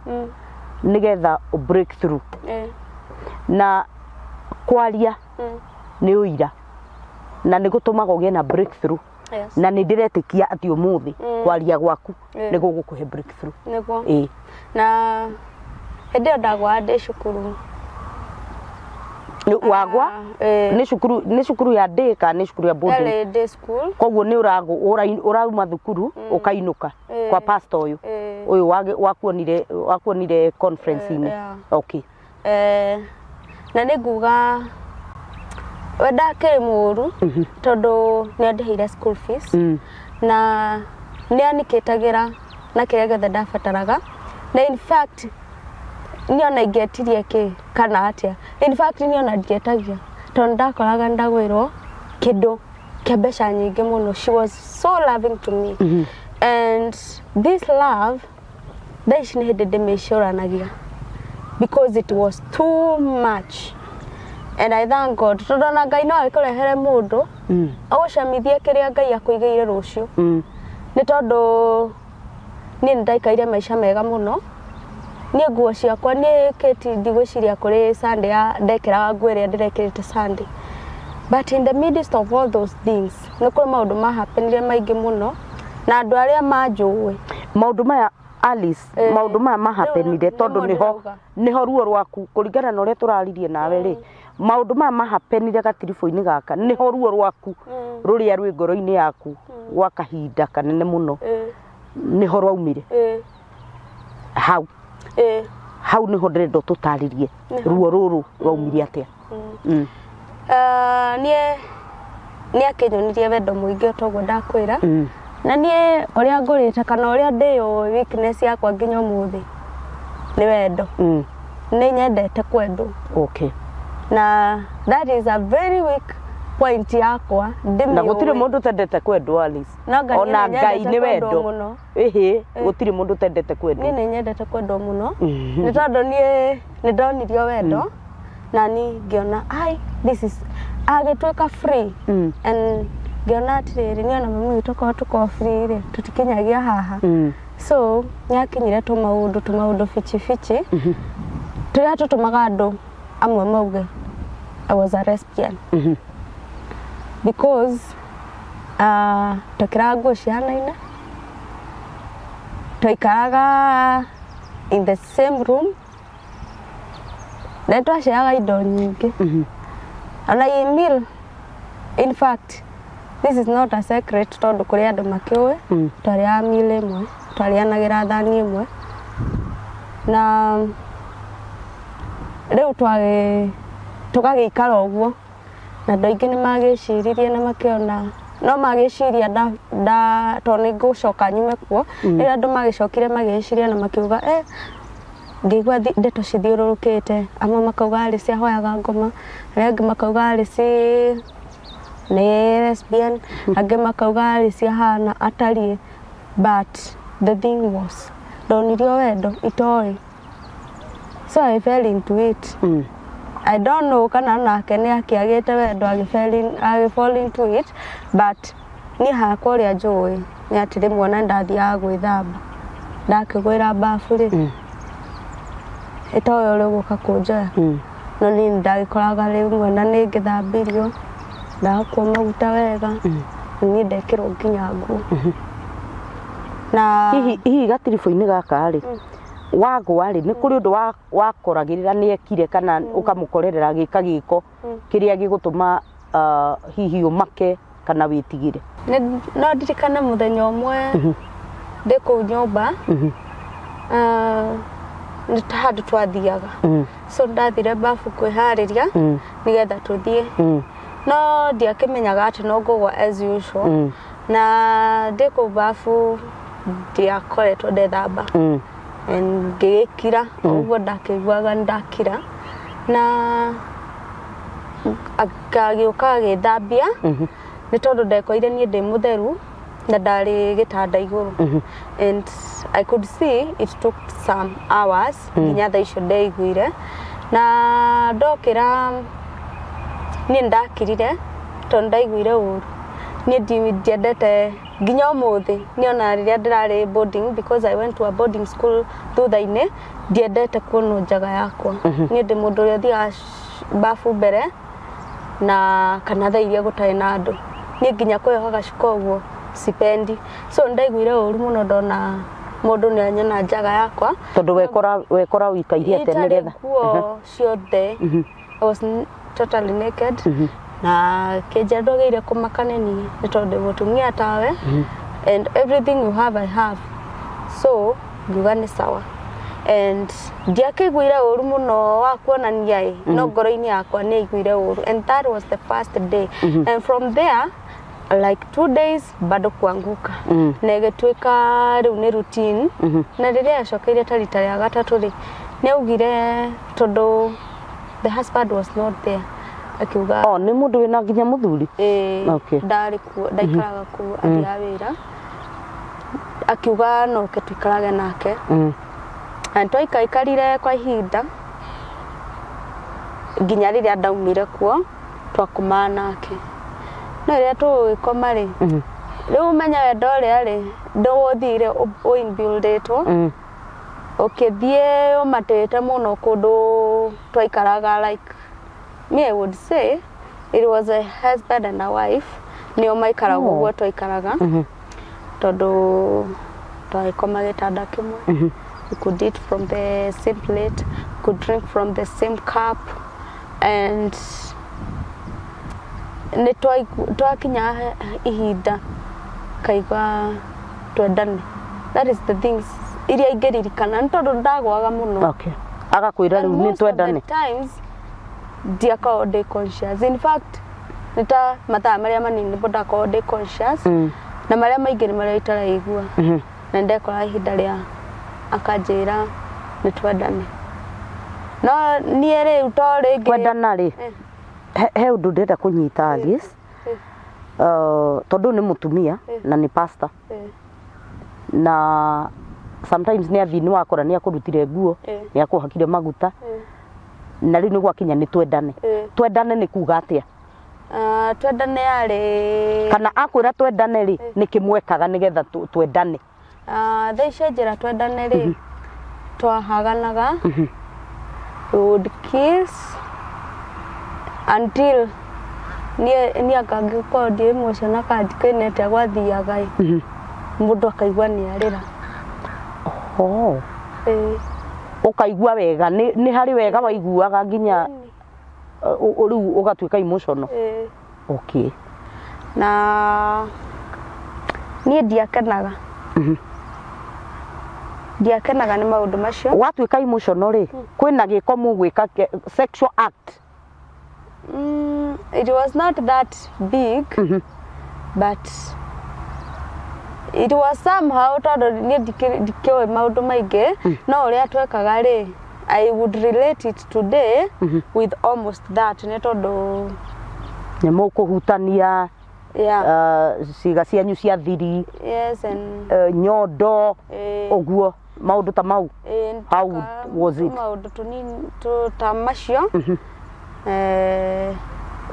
nĩgetha ũ break through. Na kwaria nĩ ũira na nĩ gũtũmaga ũgĩe na breakthrough. Na nĩ ndĩretĩkia atĩ ũmũthĩ kwaria gwaku nĩ gũgũkũhe breakthrough. Nĩguo. Ĩĩ. Na hĩndĩ ĩyo ndagwaga ndĩ cukuru. Nĩ wagwa? Ĩĩ. Nĩ cukuru ya day kana nĩ cukuru ya boarding? Yarĩ day school. Koguo nĩ ũrauma thukuru ũkainũka kwa pastor ũyũ? Ĩĩ. Ũyũ wakuonire conference-inĩ? Yeah. Okay. Eh, Na nĩ nguga we ndakĩrĩ mũru tondũ nĩ andĩhĩire school fees na nĩ anikĩtagĩra na kĩrĩa gĩothe ndabataraga, na in fact niĩ ona ingĩetirie kĩ kana atĩa, in fact niĩ ona ndietagia tondũ ndakoraga ndagwĩrwo kĩndũ kĩa mbeca nyingĩ mũno. She was so loving to me, and this love thaa ici nĩ hĩndĩ ndĩmĩcũranagia because it was too much, and I thank God tondũ ona Ngai no agĩkũrehere mũndũ agũcamithie kĩrĩa Ngai akũigĩire rũciũ, nĩ tondũ niĩ nĩ ndaikaire maica mega mũno. Niĩ nguo ciakwa, niĩ Kate, ndigwĩciria kũrĩ Sunday ya ndekĩraga nguo ĩrĩa ndĩrekĩrĩte Sunday, but in the midst of all those things nĩ kũrĩ maũndũ mahappenire maingĩ mũno na andũ arĩa manjũĩ. Maũndũ maya, Alice, maũndũ maya mahappenire Rĩu tondũ nĩmo nĩho ndĩrauga. Nĩho ruo rwaku kũringana na ũrĩa tũraririe nawe rĩ, maũndũ maya mahappenire gatiribũ-inĩ gaka, nĩho ruo rwaku rũrĩa rwĩ ngoro-inĩ yaku gwa kahinda kanene mũno nĩho rwaumire hau. Hau nĩho ndĩrenda ũtũtarĩrie. Nĩho. Ruo rũrũ rwaumire atĩa? Ah, niĩ nĩ akĩnyonirie wendo mũingĩ toguo ndakwĩra, na niĩ ũrĩa ngũrĩte kana ũrĩa ndĩyũĩ, weakness yakwa nginya ũmũthĩ nĩ wendo. Nĩ nyendete kwendwo. Na that is a very weak point yakwa. Na gũtirĩ Ndĩmĩũĩ. mũndũ ũtendete kwendwo, Alice. No nga niĩ Ona nĩ Ngai nyendete nĩ kwendwo wendo. mũno. Ĩhĩ, gũtirĩ mũndũ ũtendete kwendwo. Niĩ nĩ nyendete kwendwo mũno nĩ tondũ niĩ nĩ ndonirio wendo na ni ngĩona ai this is agĩtuĩka free and ngĩona atĩrĩrĩ, niĩ ona mami witũ korwo tũkorwo free rĩ, tũtikinyagia haha. So nĩ akinyire tũmaũndũ fichi fichi tũrĩa tũtũmaga andũ amwe mauge I was a lesbian because twekĩraga nguo cihanaine, twaikaraga in the same room na nĩtwaceaga indo nyingĩ ona i meal. In fact, this is not a secret tondũ kũrĩ andũ makĩũĩ. Twarĩaga meal ĩmwe, twarĩanagĩra thani ĩmwe, na rĩu twagĩ tũgagĩikara ũguo na andũ aingĩ nĩ magĩciririe na makĩona no magĩciria nda, nda tondũ nĩ ngũcoka nyume kuo. Rĩrĩa andũ magĩcokire magĩciria na makiuga, ngĩigua ndeto cithiũrũrũkĩte, amwe makauga Alice ahoyaga ngoma, arĩa angĩ makauga Alice nĩ lesbian, angĩ makauga Alice ahana atariĩ, but the thing was ndonirio wendo itoĩ, so I fell into it. I don't know kana nake nĩ akĩagĩte wendo agĩ fall into it, but niĩ hakwa ũrĩa njũĩ nĩ atĩ rĩmwe ona ndathiaga gwĩthamba, ndakĩgwĩra bafu rĩ, ĩtoĩ ũrĩa ũgũka kũnjoya, no niĩ nĩ ndagĩkoraga rĩmwe na nĩ ngĩthambirio, ndahakwo maguta wega, na niĩ ndekĩrwo nginya nguo na Hihi gatiribũ-inĩ gaka rĩ, wagwa rĩ, nĩ kũrĩ ũndũ wakoragĩrĩra nĩ ekire kana ũkamũkorerera agĩka gĩko kĩrĩa gĩgũtũma hihi ũmake kana wĩtigĩre? No ndirikane mũthenya ũmwe ndĩ kũu nyũmba, nĩ ta handũ twathiaga, so ndathire bafu kwĩharĩria nĩgetha tũthiĩ, no ndiakĩmenyaga atĩ no ngũgwa as usual. Na ndĩ kũu bafu ndiakoretwo ndethamba and ngĩgĩkira o ũguo ndakĩiguaga nĩ ndakira, na agĩũka agĩthambia nĩ tondũ ndekorire niĩ ndĩ mũtheru na ndarĩ gĩtanda igũrũ, and I could see it took some hours nginya thaa icio ndeiguire. Na ndokĩra niĩ ndakirire tondũ ndaiguire ũru. Niĩ ndiendete nginya ũmũthĩ, niĩ ona rĩrĩa ndĩrarĩ boarding, because I went to a boarding school thutha-inĩ, ndiendete kuonwo njaga yakwa. Niĩ ndĩ mũndũ ũrĩa ũthiaga bafu mbere na kana thaa iria gũtarĩ na andũ. Niĩ nginya kwĩyoha gacuka ũguo sipendi, so nĩ ndaiguire ũru mũno ndona mũndũ nĩ anyona njaga yakwa. Tondũ wekora ũikaire atĩa? Itarĩ Nĩgetha nguo ciothe. I was totally naked, na kĩnja ndwagĩrĩire kũmaka nĩ niĩ nĩ tondũ ndĩ mũtumia tawe and everything you have I have, so ngiuga nĩ sawa. And ndiakĩiguire ũru mũno wa kuonania ĩ, no ngoro-inĩ yakwa nĩ aiguire ũru, and that was the first day. And from there, like 2 days, bado kuanguka na ĩgĩtuĩka rĩu nĩ routine. Na rĩrĩa acokeire ta rita rĩa gatatũ rĩ, nĩ augire tondũ the husband was not there, akiuga Oh, nĩ mũndũ wĩna nginya mũthuri? Ĩĩ. Ndarĩ kuo, ndaikaraga kuo, athiaga wĩra. Akiuga noke tuikarage nake. Na twaikaikarire kwa ihinda nginya rĩrĩa ndaumire kuo, twakomaga nake. No rĩrĩa tũgũgĩkoma rĩ, rĩu ũmenye wendo ũrĩa rĩ ndũgũthire ũinbuildĩtwo, ũkĩthiĩ ũmatĩte mũno kũndũ twaikaraga. Like me, I would say it was a husband and a wife nĩo maikaraga ũguo twaikaraga, tondũ twagĩkoma gĩtanda kĩmwe, we could eat from the same plate, could drink from the same cup, and nĩ twakinya ihinda kaigua twendane. That is the things iria ingĩririkana, nĩ tondũ ndagwaga mũno. Okay, agakwĩra rĩu nĩ And most of the twendane? times ndiakoragwo ndĩ conscious. In fact, nĩ ta mathaa marĩa manini nĩguo ndakoragwo ndĩ conscious, na marĩa maingĩ nĩ marĩa itaraigua. Na ndekora ihinda rĩa akanjĩra nĩ twendane, no niĩ rĩu to rĩngĩ Kwendana rĩ, Eh. he ũndũ ndĩrenda kũnyita, Alice. Tondũ nĩ mũtumia na nĩ pastor, na sometimes nĩ athiĩ nĩ wakora nĩ akũrutire nguo, nĩ akũhakire maguta, na rĩu nĩ gwakinya nĩ twendane. Twendane nĩ kuga atĩa? Ah, twendane yarĩ Kana akwĩra twendane rĩ, nĩ kĩmwekaga nĩgetha twendane? Ah, thaa ici njĩra twendane rĩ, twahaganaga, we would kiss until niĩ anga ngĩkorwo ndĩ emotional kana ndikĩne atĩa gwathiaga ĩ, mũndũ akaigua nĩ arĩra. Oh. Ĩĩ. Ũkaigua wega, nĩ harĩ wega waiguaga nginya rĩu ũgatuĩka emotional? Ĩĩ. Na niĩ ndiakenaga, ndiakenaga nĩ maũndũ macio. Watuĩka emotional rĩ, kwĩna gĩko mũgwĩka, sexual act? It was not that big, but it was somehow, tondũ niĩ ndikĩũĩ maũndũ maingĩ, no ũrĩa twekaga rĩ, I would relate it today with almost that, nĩ tondũ Nĩ mũkũhutania, ciĩga cianyu cia thiri, yes, and nyondo, ũguo maũndũ ta mau? How was it? Maũndũ tũnini ta macio,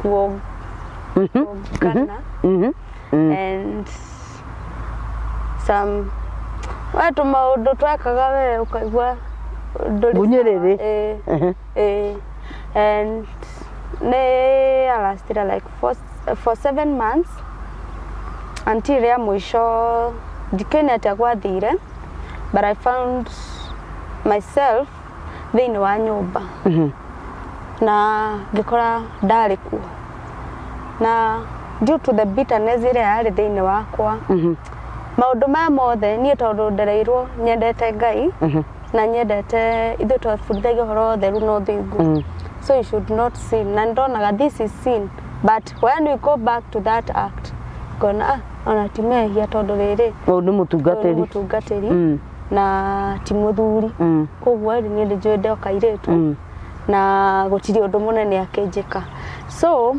kuongana and some we tũmaũndũ twekaga we ũkaigua ndũrĩ Ngunyĩrĩrĩ. sawa. Ĩĩ. Ĩĩ. And nĩ alasted like for 7 months until rĩa mũico ndikĩone atĩa gwathire, but I found myself thĩinĩ wa nyũmba na ngĩkora ndarĩ kuo, na due to the bitterness ĩrĩa yarĩ thĩinĩ wakwa, maũndũ maya mothe niĩ tondũ ndereirwo nyendete Ngai na nyendete ithuĩ twabundithagio ũhoro wa ũtheru na ũthingu, so you should not sin, na ndonaga this is sin, but when we go back to that act, ngona, ah, ona ti mehia tondũ rĩrĩ Ũyũ nĩ ũyũ nĩ mũtungatĩri. Mũtungatĩri na ti mũthuri. Koguo rĩ, niĩ ndĩnjũĩ ndĩ o kairĩtu na gũtirĩ ũndũ mũnene akĩnjĩka. So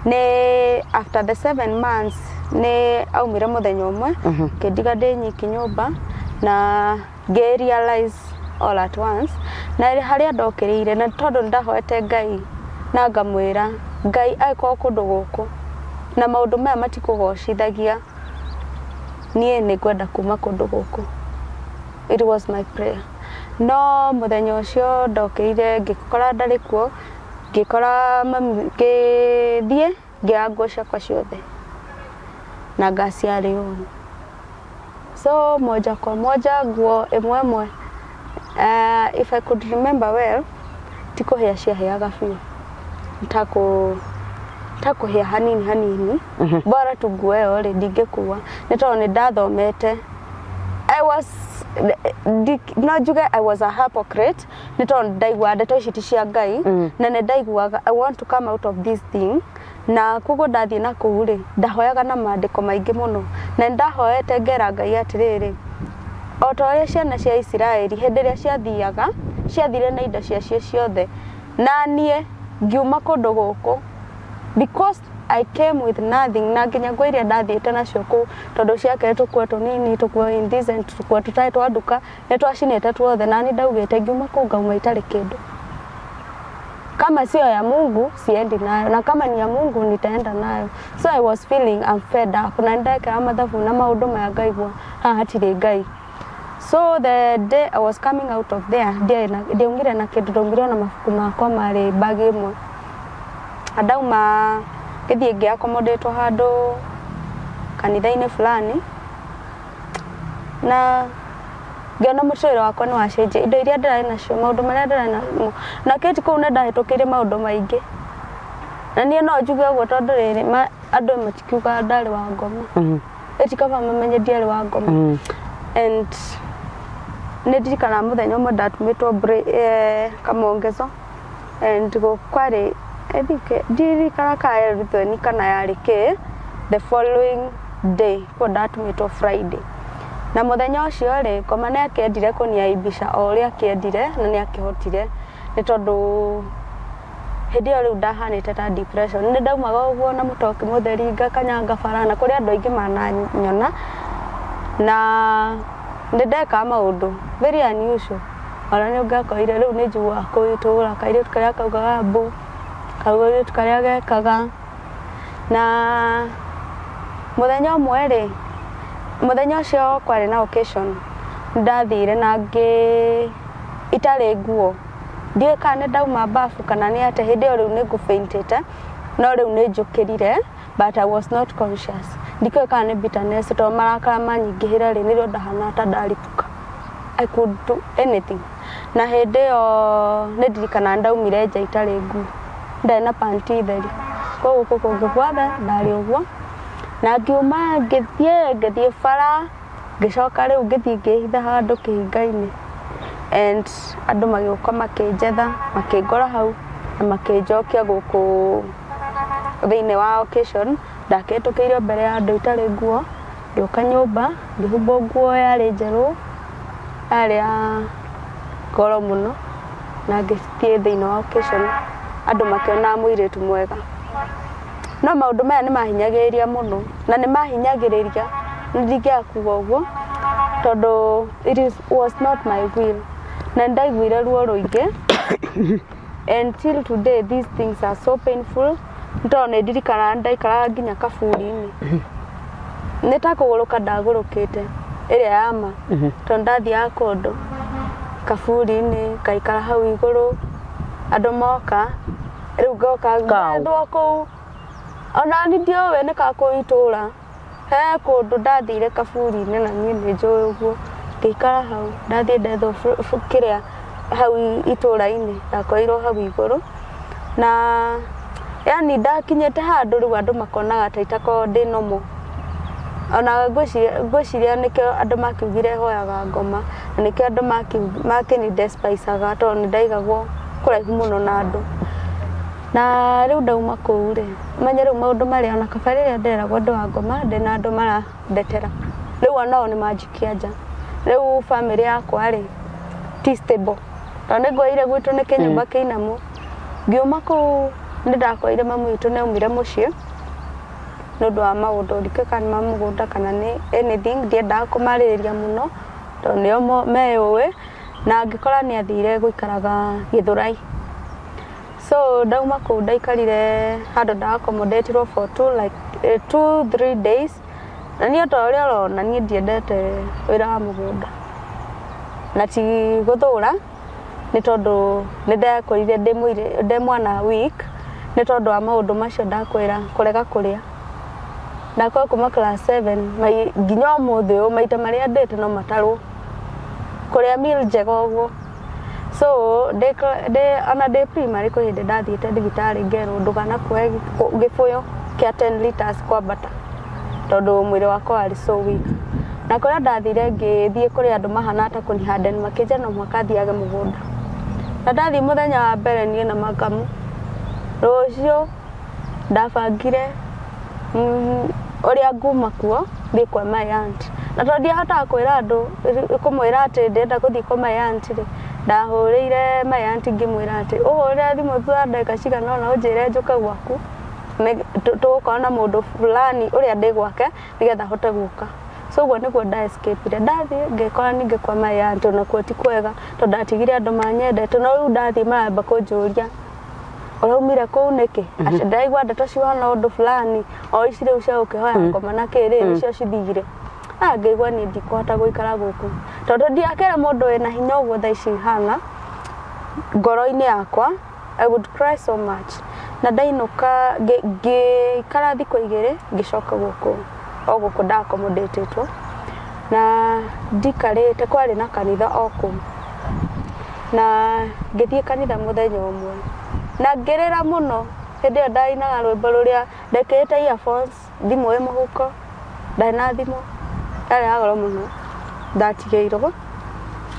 nĩ after the 7 months nĩ aumire mũthenya ũmwe, ngĩndiga ndĩ nyiki nyũmba na ngĩ realize all at once na harĩa ndokĩrĩire, na tondũ nĩndahoete Ngai na ngamwĩra Ngai, angĩkorwo kũndũ gũkũ na maũndũ maya matikũgocithagia, niĩ nĩ ngwenda kuma kũndũ gũkũ. It was my prayer. No mũthenya ũcio ndokĩrire ngĩkora ndarĩ kuo, ngĩkora mami, ngĩthiĩ ngĩoya nguo ciakwa ciothe na ngasi yarĩ ũũ, so moja kwa moja, nguo ĩmwe ĩmwe, if I could remember well, ti kũhĩa ciahĩaga biũ, takũhĩa hanini hanini, bora tu nguo ĩyo rĩ ndingĩkua, nĩ tondũ nĩ ndathomete. I was No njuge I was a hypocrite nĩ tondũ ndaiguaga ndeto ici ti cia Ngai, na nĩ ndaiguaga I want to come out of this thing. Na koguo ndathiĩ na kũu rĩ, ndahoyaga na maandĩko maingĩ mũno, na nĩ ndahoete ngera Ngai atĩrĩrĩ, o ta ũrĩa ciana cia Isiraeli hĩndĩ ĩrĩa ciathiaga ciathire na indo ciacio ciothe, na niĩ ngiuma kũndũ gũkũ because I came with nothing, na nginya nguo iria ndathiĩte nacio kũu, tondũ ciakĩrĩ tũkuo tũnini, tũkuo indecent, tũkuo tũtarĩ twa nduka, nĩ twacinĩte tuothe. Na niĩ ndaugĩte ngiuma kũu ngauma itarĩ kĩndũ. Kama sio ya Mungu, siendi nayo, na kama ni ya Mungu, nitaenda nayo. So I was feeling I'm fed up, na ndekera mathabu na maũndũ maya, ngaigua haha hatirĩ Ngai. So the day I was coming out of there, ndiarĩ na, ndiaumire na kĩndũ, ndaumire na mabuku makwa marĩ bag ĩmwe. Na ndauma ngĩthiĩ ngĩ-accommodate handũ kanitha-inĩ fulani, na ngĩona mũtũrĩre wakwa nĩ wacenjia, indo iria ndĩrarĩ nacio, maũndũ marĩa ndĩrarĩ namo. Na kĩti kũu nĩ ndahĩtũkĩire maũndũ maingĩ, na niĩ no njuge ũguo tondũ rĩrĩ andũ matikiugaga ndarĩ wa ngoma. Ĩti kaba mamenye ndiarĩ wa ngoma. And nĩ ndirikanaga mũthenya ũmwe ndatumĩtwo kamongezo, and kwarĩ, I think, ndirikana kana yarĩ Rũthweni kana yarĩ kĩ. The following day kuo ndatumĩtwo Friday, na mũthenya ũcio rĩ, ngoma nĩ akĩendire kũniaibisha o ũrĩa akĩendire, na nĩ akĩhotire, nĩ tondũ hĩndĩ ĩyo rĩu ndahanĩte ta depression. Nĩ ndaumaga ũguo na mũtoki mũtheri, ngakanyanga bara na kũrĩ andũ aingĩ mananyona, na nĩ ndekaga maũndũ very unusual. Ona nĩ ũngĩakorire rĩu nĩ njiguaga kũu itũũra kairĩtu karĩa kaugaga mbu, kairĩtu karĩa gekaga. Na mũthenya ũmwe rĩ, mũthenya ũcio kwarĩ na occasion, nĩ ndathire na ngĩ itarĩ nguo, ndiũĩ kana nĩ ndauma bafu kana nĩ atĩa. Hĩndĩ ĩyo rĩu nĩ ngũfaintĩte, no rĩu nĩ njũkĩrire, but I was not conscious. Ndikĩũĩ kana nĩ bitterness, tondũ marakara manyingĩhĩra rĩ, nĩrĩo ndahana ta ndaripũka. I could do anything. Na hĩndĩ ĩyo nĩ ndirikanaga ndaumire nja itarĩ nguo, ndarĩ na panti theri, koguo gũkũ kũngĩ guothe ndarĩ ũguo. Na ngiuma ngĩthiĩ bara, ngĩcoka rĩu ngĩthiĩ ngĩhitha handũ kĩhinga-inĩ, and andũ magĩũka makĩnjetha, makĩngora hau na makĩnjokia gũkũ thĩinĩ wa occasion. Ndakĩhĩtũkĩirio mbere ya andũ itarĩ nguo. Ngĩũka nyũmba, ngĩhumbwo nguo yarĩ njerũ, yarĩ ya goro mũno, na ngĩthiĩ thĩinĩ wa occasion, andũ makĩona mũirĩtu mwega. No maũndũ maya nĩ mahinyagĩrĩria mũno, na nĩ mahinyagĩrĩria, ndingĩaga kuga ũguo, tondũ it was not my will, na nĩ ndaiguire ruo rũingĩ. Until today these things are so painful, nĩ tondũ nĩ ndirikanaga ndaikaraga nginya kaburi-inĩ, nĩ ta kũgũrũka ndagũrũkĩte ĩrĩa ya ma, tondũ ndathiaga kũndũ kaburi-inĩ, ngaikara hau igũrũ, andũ moka rĩu ngoka Kau. ngethwo kũu. Ona ni ndiũĩ nĩ ka kũu itũra he kũndũ ndathire kaburi-inĩ, na niĩ nĩ njũĩ ũguo. Ngĩikara hau, ndathiĩ ndethwo kĩrĩa hau itũra-inĩ, ndakorirwo hau igũrũ. Na yani ndakinyĩte handũ rĩu andũ makonaga ta itakoragwo ndĩ normal. Ona ngwĩciria nĩkĩo andũ makiugire hoyaga ngoma, na nĩkĩo andũ makĩni despisaga, tondũ nĩ ndaigagwo kũraihu mũno na andũ. Na rĩu ndauma kũu rĩ, menye rĩu maũndũ marĩa, ona kaba rĩrĩa nderagwo ndĩ wa ngoma ndĩna andũ marandetera, rĩu onao nĩ manjikia nja. Rĩu family yakwa rĩ, ti stable, tondũ nĩ ngwaire gwitũ nĩ kĩnyũmba kĩinamu. Ngiuma kũu nĩ ndakorire mami witũ nĩ aumire mũciĩ nĩ ũndũ wa maũndũ, ndikĩũĩ kana nĩ ma mũgũnda kana nĩ anything, ndiendaga kũmarĩrĩria mũno tondũ nĩo meyũĩ. Na ngĩkora nĩ athire gũikaraga Gĩthũrai. So ndauma kũu ndaikarire handũ nda accommodatirwo for two, like 2-3 days. Na niĩ ta ũrĩa ũrona, niĩ ndiendete wĩra wa mũgũnda, na ti gũthũra, nĩ tondũ nĩ ndekorire ndĩ mũirĩ ndĩ mwana weak, nĩ tondũ wa maũndũ macio ndakwĩra, kũrega kũrĩa. Ndakorwo kuma class 7 nginya ũmũthĩ ũyũ, maita marĩa ndĩte no matarwo, kũrĩa meal njega ũguo. So ndĩ ona ndĩ primary, kwĩ hĩndĩ ndathiĩte thibitarĩ ngerwo ndũganakuoe gĩbũyũ kĩa 10 liters kwambata, tondũ mwĩrĩ wakwa warĩ so weak. Na kũrĩa ndathire, ngĩthiĩ kũrĩ andũ mahana ta kũnihande, makĩnjĩra no mũhaka thiage mũgũnda. Na ndathiĩ mũthenya wa mbere niĩ na makamu, rũciũ ndabangire ũrĩa nguma kuo thiĩ kwa my aunt, na tondũ ndiahotaga kwĩra andũ, kũmwĩra atĩ ndĩrenda gũthiĩ kwa my aunt rĩ, ndahũrĩire my aunt ngĩmwĩra atĩ ũhũrĩre thimũ thutha wa ndagĩka cigana ũna ũnjĩre njũke gwaku, tũgũkorwo na mũndũ fulani ũrĩa ndĩ gwake nĩgetha hote gũka. So ũguo nĩguo nda escape-ire. Ndathiĩ ngĩkora ningĩ kwa my aunt onakuo ti kwega, tondũ ndatigire andũ manyendete, no rĩu ndathiĩ maramba kũnjũria, "Ũraumire kũu nĩkĩ?" Atĩ ndĩraigua ndeto cihana ũndũ fulani, o ici rĩu cia gũkĩhoya ngoma na kĩrĩ nĩcio cithire. Ah, ngĩigua niĩ ndikũhota gũikara gũkũ, tondũ ndiakĩrĩ mũndũ wĩna hinya ũguo thaa ici hana ngoro-inĩ yakwa. I would cry so much. Na ndainũka, ngĩikara thikũ 2, ngĩcoka gũkũ, o gũkũ nda-accommodatĩtwo na ndikarĩte. Kwarĩ na kanitha o kũu, na ngĩthiĩ kanitha mũthenya ũmwe na ngĩrĩra mũno. Hĩndĩ ĩyo ndainaga rwĩmbo rũrĩa ndekĩrĩte earphones, thimũ ĩ mũhuko, ndarĩ na thimũ, yarĩ ya goro mũno ndatigĩirwo,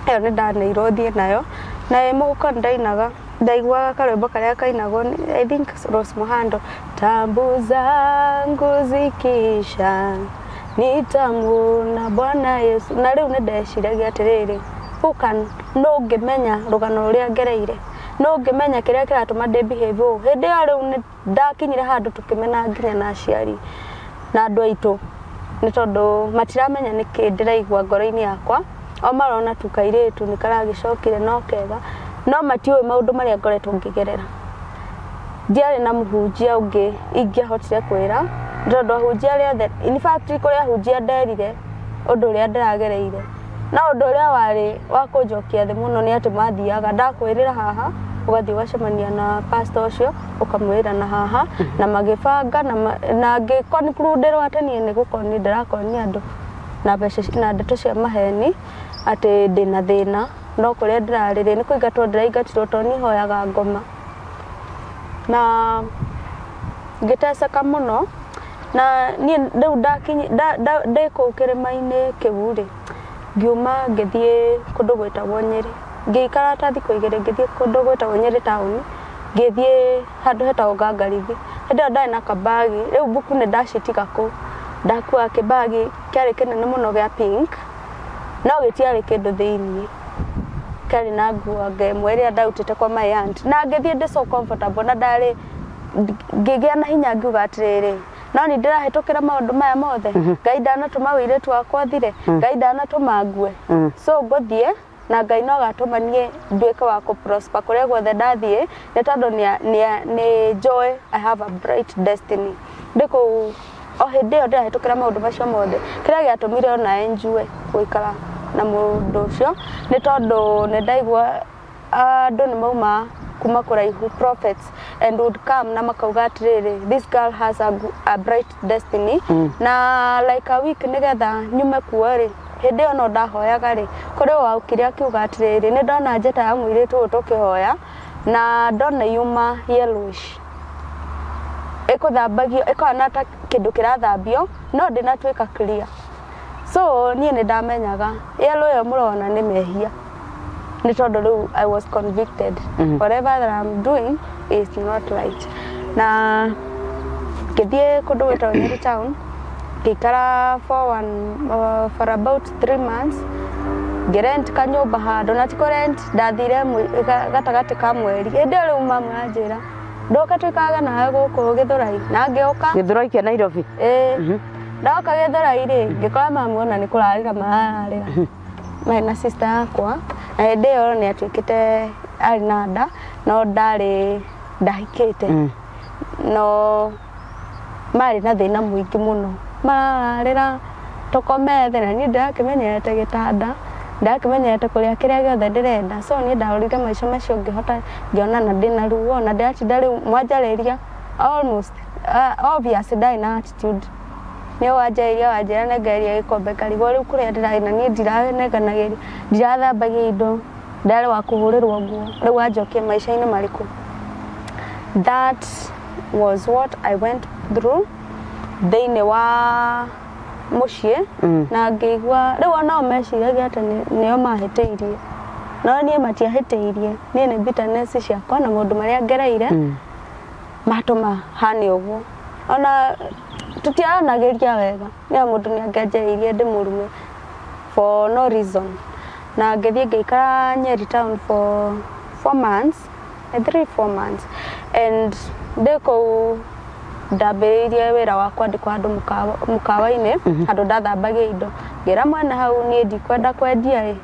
ĩyo nĩ ndaneirwo thiĩ nayo, na ĩ mũhuko nĩ ndainaga, ndaiguaga karwĩmbo karĩa kainagwo I think Rose Muhando, "Tabu zangu zikisha nitamuona Bwana Yesu." Na rĩu nĩ ndeciragia atĩrĩrĩ, who can, no ngĩmenya rũgano rũrĩa ngereire, no ngĩmenya kĩrĩa kĩratũma ndĩ behave ũũ. Hĩndĩ ĩyo rĩu nĩ ndakinyire handũ tũkĩmena nginya na aciari na andũ aitũ, nĩ tondũ matiramenya nĩkĩ ndĩraigua ngoro-inĩ yakwa. O marona tu kairĩtu nĩ karagĩcokire no kega, no matiũĩ maũndũ marĩa ngoretwo ngĩgerera. Ndiarĩ na mũhunjia ũngĩ ingĩahotire kwĩra, tondũ ahunjia arĩa othe, in fact kũrĩ ahunjia nderire ũndũ ũrĩa ndĩragereire, no ũndũ ũrĩa warĩ wa kũnjokia thĩ mũno nĩ atĩ mathiaga ndakwĩrĩra haha, ũgathiĩ ũgacemania na pastor ũcio, ũkamwĩra na haha, na magĩbanga na ngĩ conclude-rwo atĩ niĩ nĩ gũkorwo niĩ ndĩrakonia andũ na mbeca na ndeto cia maheni atĩ ndĩna thĩna, no kũrĩa ndĩrarĩ rĩ, nĩ kũingatwo ndĩraingatirwo tondũ niĩ hoyaga ngoma. Na ngĩteceka mũno. Na niĩ rĩu ndakinyi ndĩ kũu kĩrĩma-inĩ kĩu rĩ, ngiuma ngĩthiĩ kũndũ gwĩtagwo Nyĩrĩ, ngĩikara ta thikũ 2, ngĩthiĩ kũndũ gwĩtagwo Nyĩrĩ taũni, ngĩthiĩ handũ hetagwo Ngangarithi. Hĩndĩ ĩyo ndarĩ na kabagi, rĩu mbuku nĩ ndacitiga kũu, ndakua kĩbagi kĩarĩ kĩnene mũno gĩa pink, no gĩtiarĩ kĩndũ thĩiniĩ, kĩarĩ na nguo anga ĩmwe ĩrĩa ndarutĩte kwa my aunt. Na ngĩthiĩ ndĩ so comfortable, na ndarĩ ngĩgĩa na hinya, ngiuga atĩrĩrĩ, no nĩ ndĩrahĩtũkĩra maũndũ maya mothe, Ngai ndanatũma ũirĩtu wakwa thire, Ngai ndanatũma ngue. So ngũthiĩ na Ngai no agatũma niĩ nduĩke wa kũ prosper kũrĩa guothe ndathiĩ, nĩ tondũ nĩ njũĩ I have a bright destiny. Ndĩ kũu, o hĩndĩ ĩyo ndĩrahĩtũkĩra maũndũ macio mothe, kĩrĩa gĩatũmire onawe njue gũikara na mũndũ ũcio nĩ tondũ nĩ ndaigua andũ nĩ mauma kuma kũraihu, prophets, and would come na makauga atĩrĩrĩ, "This girl has a bright destiny." Na like a week nĩgetha nyume kuo rĩ, hĩndĩ ĩyo no ndahoyaga rĩ, kũrĩ waukire akiuga atĩrĩrĩ, "Nĩ ndona njata ya mũirĩtu ũyũ tũkĩhoya, na ndona yuma yellowish ĩkũthambagio, ĩkahana ta kĩndũ kĩrathambio, no ndĩnatuĩka clear." So niĩ nĩ ndamenyaga yellow ĩyo mũrona nĩ mehia, nĩ tondũ rĩu I was convicted, whatever that I'm doing is not right. Na ngĩthiĩ kũndũ gwĩtagwo Nyeri town, ngĩikara for about 3 months, ngĩrent kanyũmba handũ, na ti kũrent, ndathire gatagatĩ ka mweri. Hĩndĩ ĩyo rĩu mamu anjĩra ndũke tũikarage nawe gũkũ Gĩthũrai, na ngĩũka. Gĩthũrai kĩa Nairobi? Ĩĩ. Ndoka Gĩthũrai rĩ, ngĩkora mamu ona nĩ kũrarĩra mararĩra marĩ na sister yakwa, na hĩndĩ ĩyo nĩ atuĩkĩte arĩ na nda, no ndarĩ ndahikĩte, no marĩ na thĩna mũingĩ mũno, mararĩra tũkome thĩ, na niĩ ndĩrakĩmenyerete gĩtanda, ndĩrakĩmenyerete kũrĩa kĩrĩa gĩothe ndĩrenda. So niĩ ndarorire maica macio, ngĩhota ngĩona na ndĩna ruo na ndĩratinda rĩu mwanjarĩria almost, obvious ndarĩ na attitude, nĩ wanjarĩria wanjĩra nengereria gĩkombe, ngarigwo rĩu kũrĩa ndĩrarĩ na niĩ ndiranenganagĩria, ndirathambagia indo, ndarĩ wa kũhũrĩrwo nguo, rĩu wanjokia maica-inĩ marĩkũ? That was what I went through thĩinĩ wa Mũciĩ na ngĩigua rĩu onao meciragia atĩ nĩo mahĩtĩirie, no niĩ matiahĩtĩirie. Niĩ nĩ bitterness ciakwa na maũndũ marĩa ngereire matũma hane ũguo. Ona tũtiaranagĩria wega nĩ mũndũ nĩ angĩanjĩrĩirie ndĩ mũrume for no reason. Na ngĩthiĩ ngĩikara Nyeri town for 4 months, 3, 4 months, and ndĩ kũu ndambĩrĩirie wĩra wa kwandĩkwo handũ mũkawa-inĩ, handũ ndathambagia indo. Ngĩra mwene hau niĩ ndikwenda kwendia ĩ,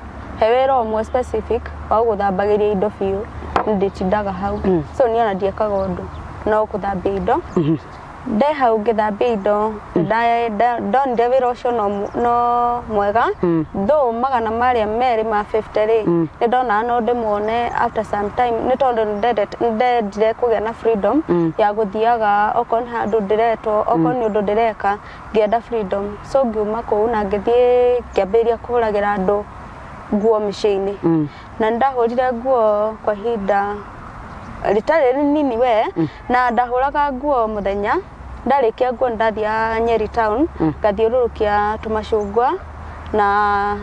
he wĩra ũmwe specific wa gũthambagĩria indo biũ, ndĩtindaga hau. So niĩ ona ndiekaga ũndũ no gũthambia indo. Nde hau ngĩthambia indo, ndonire wĩra ũcio no mwega, though 250 rĩ, nĩ ndonaga no ndĩmuone after some time, nĩ tondũ nĩ ndendire kũgĩa na freedom ya gũthiaga okorwo nĩ handũ ndĩretwo, okorwo nĩ ũndũ ndĩreka, ngĩenda freedom. So ngiuma kũu na ngĩthiĩ ngĩambĩrĩria kũhũragĩra andũ nguo mĩciĩ-inĩ. Na nĩ ndahũrire nguo kwa ihinda rĩtarĩ rĩnini we, na ndahũraga nguo mũthenya. Ndarĩkia nguo nĩ ndathiaga Nyeri town, ngathiũrũrũkia tũmacungwa na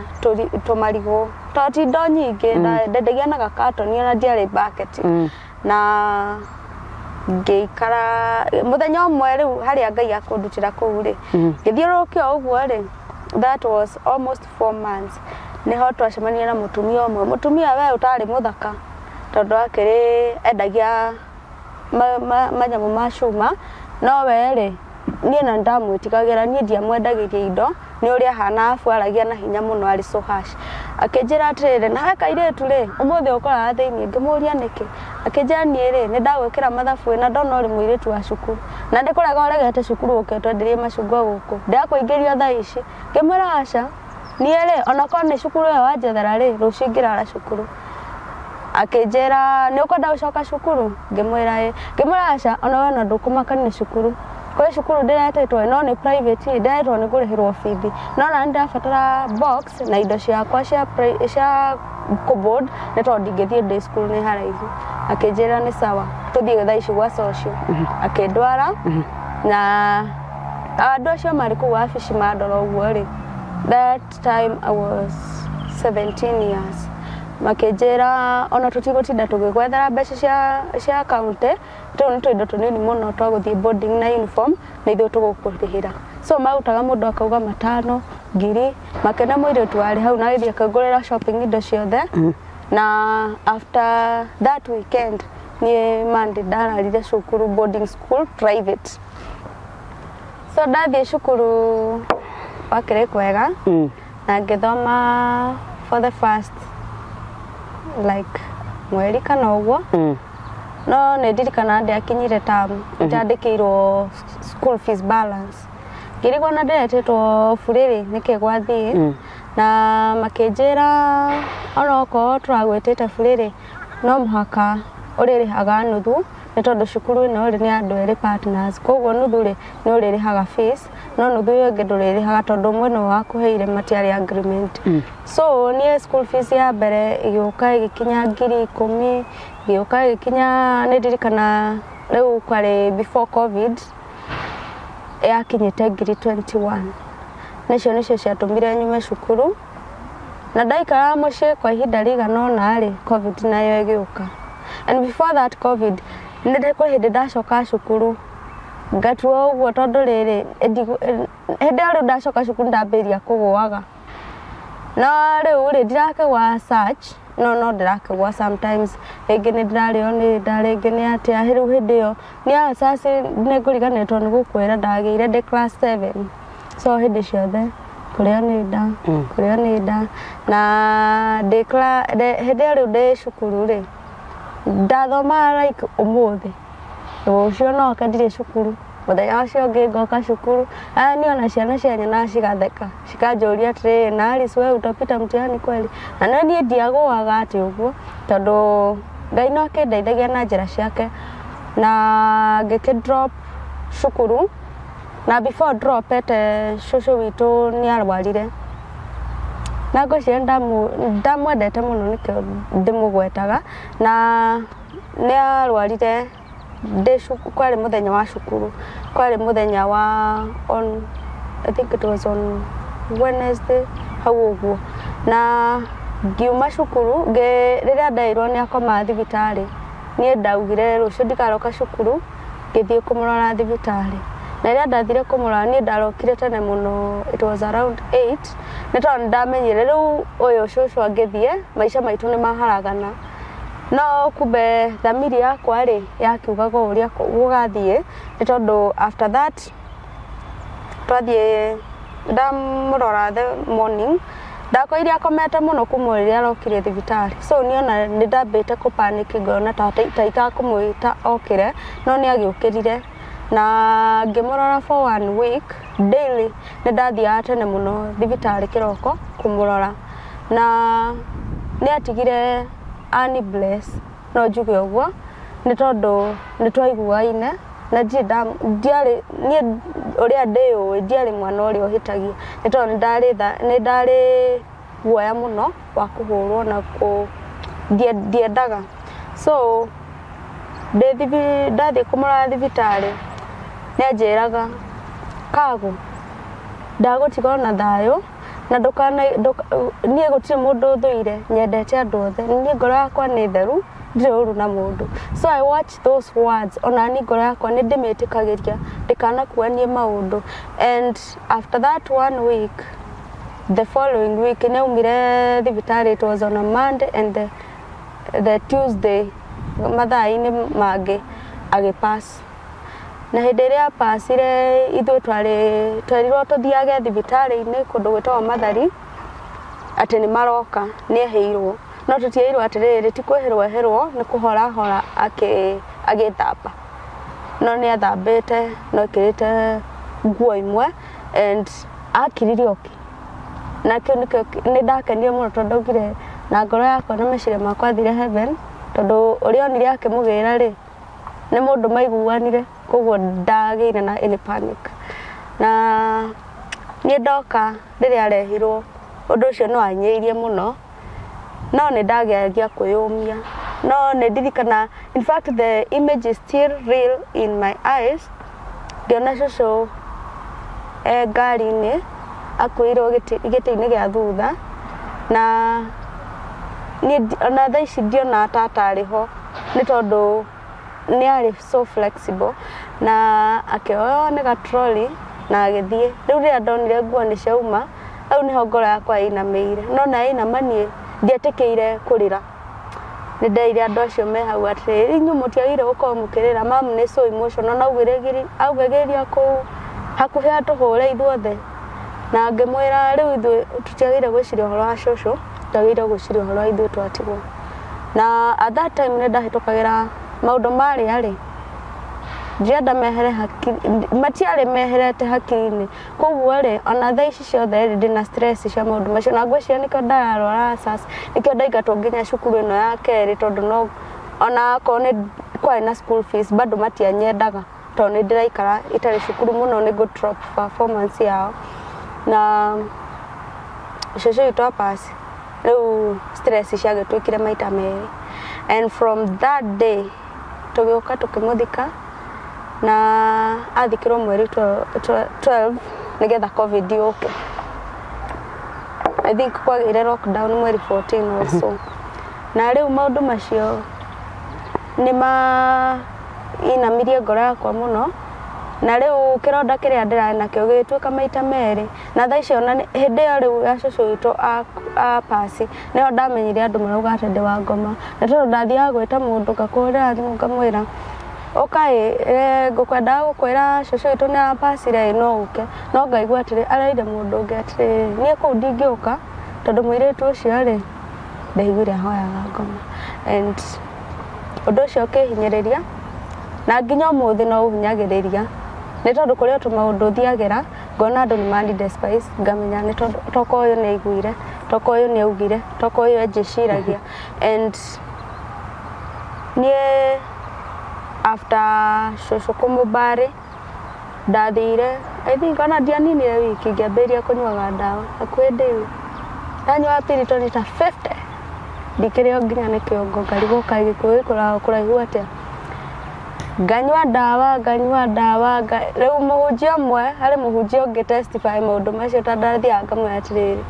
tũmarigũ, tondũ ti indo nyingĩ. Ndendagia na gakatoni, ona ndiarĩ bucket. Na ngĩikara mũthenya ũmwe rĩu harĩa Ngai akũndutĩra kũu rĩ, ngĩthiũrũrũkia o ũguo rĩ, that was almost 4 months, nĩho twacemania na mũtumia ũmwe, mũtumia we ũtarĩ mũthaka, tondũ akĩrĩ endagia manyamũ ma cuma. No we rĩ, niĩ na ndamwĩtigagĩra, niĩ ndiamwendagĩria indo nĩ ũrĩa ahana, abu aragia na hinya mũno, arĩ so harsh. Akĩnjĩra atĩrĩrĩ, "Nawe kairĩtu rĩ, ũmũthĩ ũkoraga thĩiniĩ." Ngĩmũria nĩkĩ. Akĩnjĩra, "Niĩ rĩ, nĩ ndagwĩkĩra mathabu ĩ, na ndona ũrĩ mũirĩtu wa cukuru na nĩ kũrega ũregete cukuru ũke ũtwenderie macungwa gũkũ, ndĩrakũingĩria thaa ici." Ngĩmwĩra, "Aca, niĩ rĩ, onakorwo nĩ cukuru ĩyo wanjethera rĩ, rũciũ ingĩrara cukuru." Akĩnjĩra, "Nĩ ũkwenda gũcoka cukuru?" Ngĩmwĩra, "Ĩ." Ngĩmwĩra, "Aca, ona we ona ndũkũmaka nĩ cukuru, kwĩ cukuru ndĩretĩtwo, no nĩ private ĩ, ndĩretwo nĩ kũrĩhĩrwo bithi, no na nĩ ndĩrabatara box na indo ciakwa cia kũboard, nĩ tondũ ndingĩthiĩ ndĩ cukuru, nĩ haraihu." Akĩnjĩra, "Nĩ sawa, tũthiĩ thaa ici gwa social." Akĩndwara na andũ acio marĩ kũu wabici mandora ũguo rĩ, that time I was 17 years, makĩnjĩra, "Ona tũtigũtinda tũgĩgwethera mbeca cia county, tũu nĩ tũindo tũnini mũno twa gũthiĩ boarding na uniform, na ithuĩ tũgũkũrĩhĩra." So marutaga mũndũ akauga matano ngiri, makĩona mũirĩtu warĩ hau na agĩthiĩ akĩngũrĩra shopping indo ciothe. Na after that weekend, niĩ Monday ndararire cukuru, boarding school private. So ndathiĩ cukuru wakĩrĩ kwega na ngĩthoma for the first like mweri kana ũguo. No nĩ ndirikanaga ndiakinyire term ndandĩkĩirwo school fees balance, ngĩrigwo na ndĩretĩtwo burĩrĩ nĩkĩ gwathiĩ. Na makĩnjĩra, "Onokorwo tũragwĩtĩte burĩrĩ, no mũhaka ũrĩrĩhaga nuthu, nĩ tondũ cukuru ĩno rĩ, nĩ andũ erĩ partners, koguo nuthu rĩ, nĩ ũrĩrĩhaga fees, no nuthu ĩyo ĩngĩ ndũrĩrĩhaga tondũ mwena ũyũ wakũheire matiarĩ agreement." So niĩ school fees ya mbere ĩgĩũka ĩgĩkinya 10,000, ĩgĩũka ĩgĩkinya, nĩ ndirikana rĩu kwarĩ before COVID, yakinyĩte ngiri 21. Nĩcio nĩcio ciatũmire nyume cukuru. Na ndaikara mũciĩ kwa ihinda rĩigana ũna rĩ, COVID nayo ĩgĩũka. And before that COVID, nĩ kwĩ hĩndĩ ndacoka cukuru ngatua ũguo, tondũ rĩrĩ, hĩndĩ ĩyo rĩu ndacoka cukuru ndambĩrĩria kũgũaga, no rĩu rĩ, ndirakĩgwa such, no ndĩrakĩgwa sometimes, rĩngĩ nĩ ndĩrarĩo nĩ nda, rĩngĩ nĩ atĩa. Rĩu hĩndĩ ĩyo nĩ ulcers, nĩ ngũriganĩrwo nĩ gũkwĩra ndagĩire ndĩ class 7. So hĩndĩ ciothe kũrĩo nĩ nda, kũrĩo nĩ nda. Na ndĩ hĩndĩ ĩyo rĩu ndĩ cukuru rĩ, ndathomaga like ũmũthĩ, rũciũ noke ndirĩ cukuru, mũthenya ũcio ũngĩ ngoka cukuru. Aya niĩ ona ciana cia nyonaga cigatheka, cikanjũria atĩrĩrĩ, "Na Alice, we utapita mtihani kweli?" Na no niĩ ndiagũaga atĩ ũguo, tondũ Ngai no akĩndeithagia na njĩra ciake. Na ngĩkĩ drop cukuru. Na before dropete, cũcũ witũ nĩ arwarire, na ngwĩciria ndamwendete mũno, nĩkĩo ndĩmũgwetaga. Na nĩ arwarire ndĩ kwarĩ mũthenya wa cukuru, kwarĩ mũthenya wa on I think it was on Wednesday hau ũguo, na ngiuma cukuru rĩrĩa nderirwo nĩ akoma thibitarĩ, niĩ ndaugire rũciũ ndikaroka cukuru. Ngĩthiĩ kũmũrora thibitarĩ, na rĩrĩa ndathire kũmũrora, niĩ ndarokire tene mũno, it was around 8, nĩ tondũ nĩ ndamenyire rĩu ũyũ cũcũ angĩthiĩ maica maitũ nĩ maharagana. No kumbe thamiri yakwa rĩ yakiugaga ũrĩa gũgathiĩ, nĩ tondũ after that twathiĩ ndamũrora the morning, ndakorire akomete mũno kuma rĩrĩa arokire thibitarĩ. So niĩ ona nĩ ndambĩte kũ panic, ngona ta itakũmwĩta okĩre, no nĩ agĩũkĩrire na ngĩmũrora for one week. Daily nĩ ndathiaga tene mũno thibitarĩ kĩroko kũmũrora, na nĩ atigire ani bless, no njuge ũguo, nĩ tondũ nĩ twaiguaine na ndirĩ ndiarĩ niĩ ũrĩa ndĩũĩ, ndiarĩ mwana ũrĩa ũhĩtagia, nĩ tondũ nĩ ndarĩ guoya mũno wa kũhũrwo na kũ ndiendaga. So ndathiĩ kũmũrora thibitarĩ, nĩ anjĩraga, "Kago, ndagũtiga ona thayũ na ndũkana niĩ gũtirĩ mũndũ thũire, nyendete andũ othe, niĩ ngoro yakwa nĩ theru, ndirĩ ũru na mũndũ." So I watch those words, ona ni ngoro yakwa nĩ ndĩmĩtĩkagĩria ndĩkanakuanie maũndũ. And after that one week, the following week nĩ aumire thibitarĩ. It was on a Monday, and the Tuesday mathaa-inĩ mangĩ agĩpass. Na hĩndĩ ĩrĩa apacire, ithuĩ twarĩ twerirwo tũthiage thibitarĩ-inĩ kũndũ gwĩtagwo Mathari atĩ nĩ maroka, nĩ ehĩirwo, no tũtierirwo atĩrĩrĩ, ti kwĩhĩrwo ehĩrwo, nĩ kũhorahora agĩthamba. No nĩ athambĩte, no ekĩrĩte nguo imwe and akirire oki, na kĩu nĩkĩo nĩ ndakenire mũno, tondũ ndaugire na ngoro yakwa na meciria makwa athire heaven, tondũ ũrĩa onire akĩmũgĩra rĩ, nĩ mũndũ maiguanire, koguo ndagĩire na any panic. Na niĩ ndoka rĩrĩa arehirwo, ũndũ ũcio nĩ wanyĩirie mũno, no nĩ ndageragia kwĩyũmia. No nĩ ndirikana, in fact the image is still real in my eyes, ngĩona cũcũ e ngari-inĩ akuĩirwo gĩtĩ-inĩ gĩa thutha, na niĩ ona thaa ici ndionaga ta atarĩ ho, nĩ tondũ nĩ arĩ so flexible, na akĩoywo nĩ gatroli na agĩthiĩ. Rĩu rĩrĩa ndonire nguo nĩ ciauma, hau nĩho ngoro yakwa ĩinamĩire. No na ĩinama, niĩ ndietĩkĩire kũrĩra. Nĩ ndeire andũ acio me hau atĩrĩrĩ, "Inyuĩ mũtiagĩrĩire gũkorwo mũkĩrĩra, mamu nĩ so emotional." Na augĩrĩria kũu hakuhĩ atũhũre ithuothe, na ngĩmwĩra rĩu ithuĩ tũtiagĩrĩire gwĩciria ũhoro wa cũcũ, twagĩrĩire gwĩciria ũhoro wa ithuĩ twatigwo. Na at that time nĩ ndahĩtũkagĩra maũndũ marĩa rĩ ndienda mehere hakiri, matiarĩ meherete hakiri-inĩ. Koguo rĩ, ona thaa ici ciothe rĩ, ndĩna stress cia maũndũ macio, na ngwĩciria nĩkĩo ndararwara ulcers, nĩkĩo ndaingatwo nginya cukuru ĩno ya kerĩ, tondũ no ona akorwo nĩ kwarĩ na school fees, bado matianyendaga, tondũ nĩ ndĩraikara itarĩ cukuru mũno, nĩ ngũ drop performance yao. Na cũcũ witũ apass, rĩu stress ciagĩtuĩkire maita merĩ, and from that day tũgĩũka tũkĩmũthika, na athikirwo mweri 12 nĩgetha COVID yũke. I think kwagĩire lockdown mweri 14 or so. Na rĩu maũndũ macio nĩ ma inamirie ngoro yakwa mũno, na rĩu kĩronda kĩrĩa ndĩrarĩ nakĩo gĩgĩtuĩka maita merĩ. Na thaa icio ona hĩndĩ ĩyo rĩu ya cũcũ witũ a pass, nĩho ndamenyire andũ marauga atĩ ndĩ wa ngoma, na tondũ ndathiaga gwĩta mũndũ, ngakũhũrĩra thimũ ngamwĩra, "Ũka ĩ, ngũkwendaga gũkwĩra cũcũ witũ nĩ apacire ĩ, no ũke?" No ngaigua atĩrĩ, areire mũndũ ũngĩ atĩrĩrĩ, niĩ kũu ndingĩũka, tondũ mũirĩtu ũcio rĩ, ndaiguire ahoyaga ngoma. And ũndũ ũcio ũkĩhinyĩrĩria, na nginya ũmũthĩ no ũhinyagĩrĩria, nĩ tondũ kũrĩ o tũmaũndũ thiagĩra ngona andũ nĩ mani despise, ngamenya nĩ tondũ toka ũyũ nĩ aiguire, toka ũyũ nĩ augire, toka ũyũ enjĩciragia. And niĩ after cũcũ kũmũmbarĩ, ndathire, I think ona ndianinire wiki, ngĩambĩrĩria kũnyuaga ndawa hakuhĩ daily. Ndanyuaga Piriton ta 50, ndikĩrĩo nginya nĩ kĩongo, ngarigwo kaĩ gĩkuũ gĩkũraga kũraihu atĩa. Nganyua ndawa, nganyua ndawa. Rĩu mũhunjia ũmwe, harĩ mũhunjia ũngĩ testify maũndũ macio, tondũ ndathiaga ngamwĩra atĩrĩrĩ,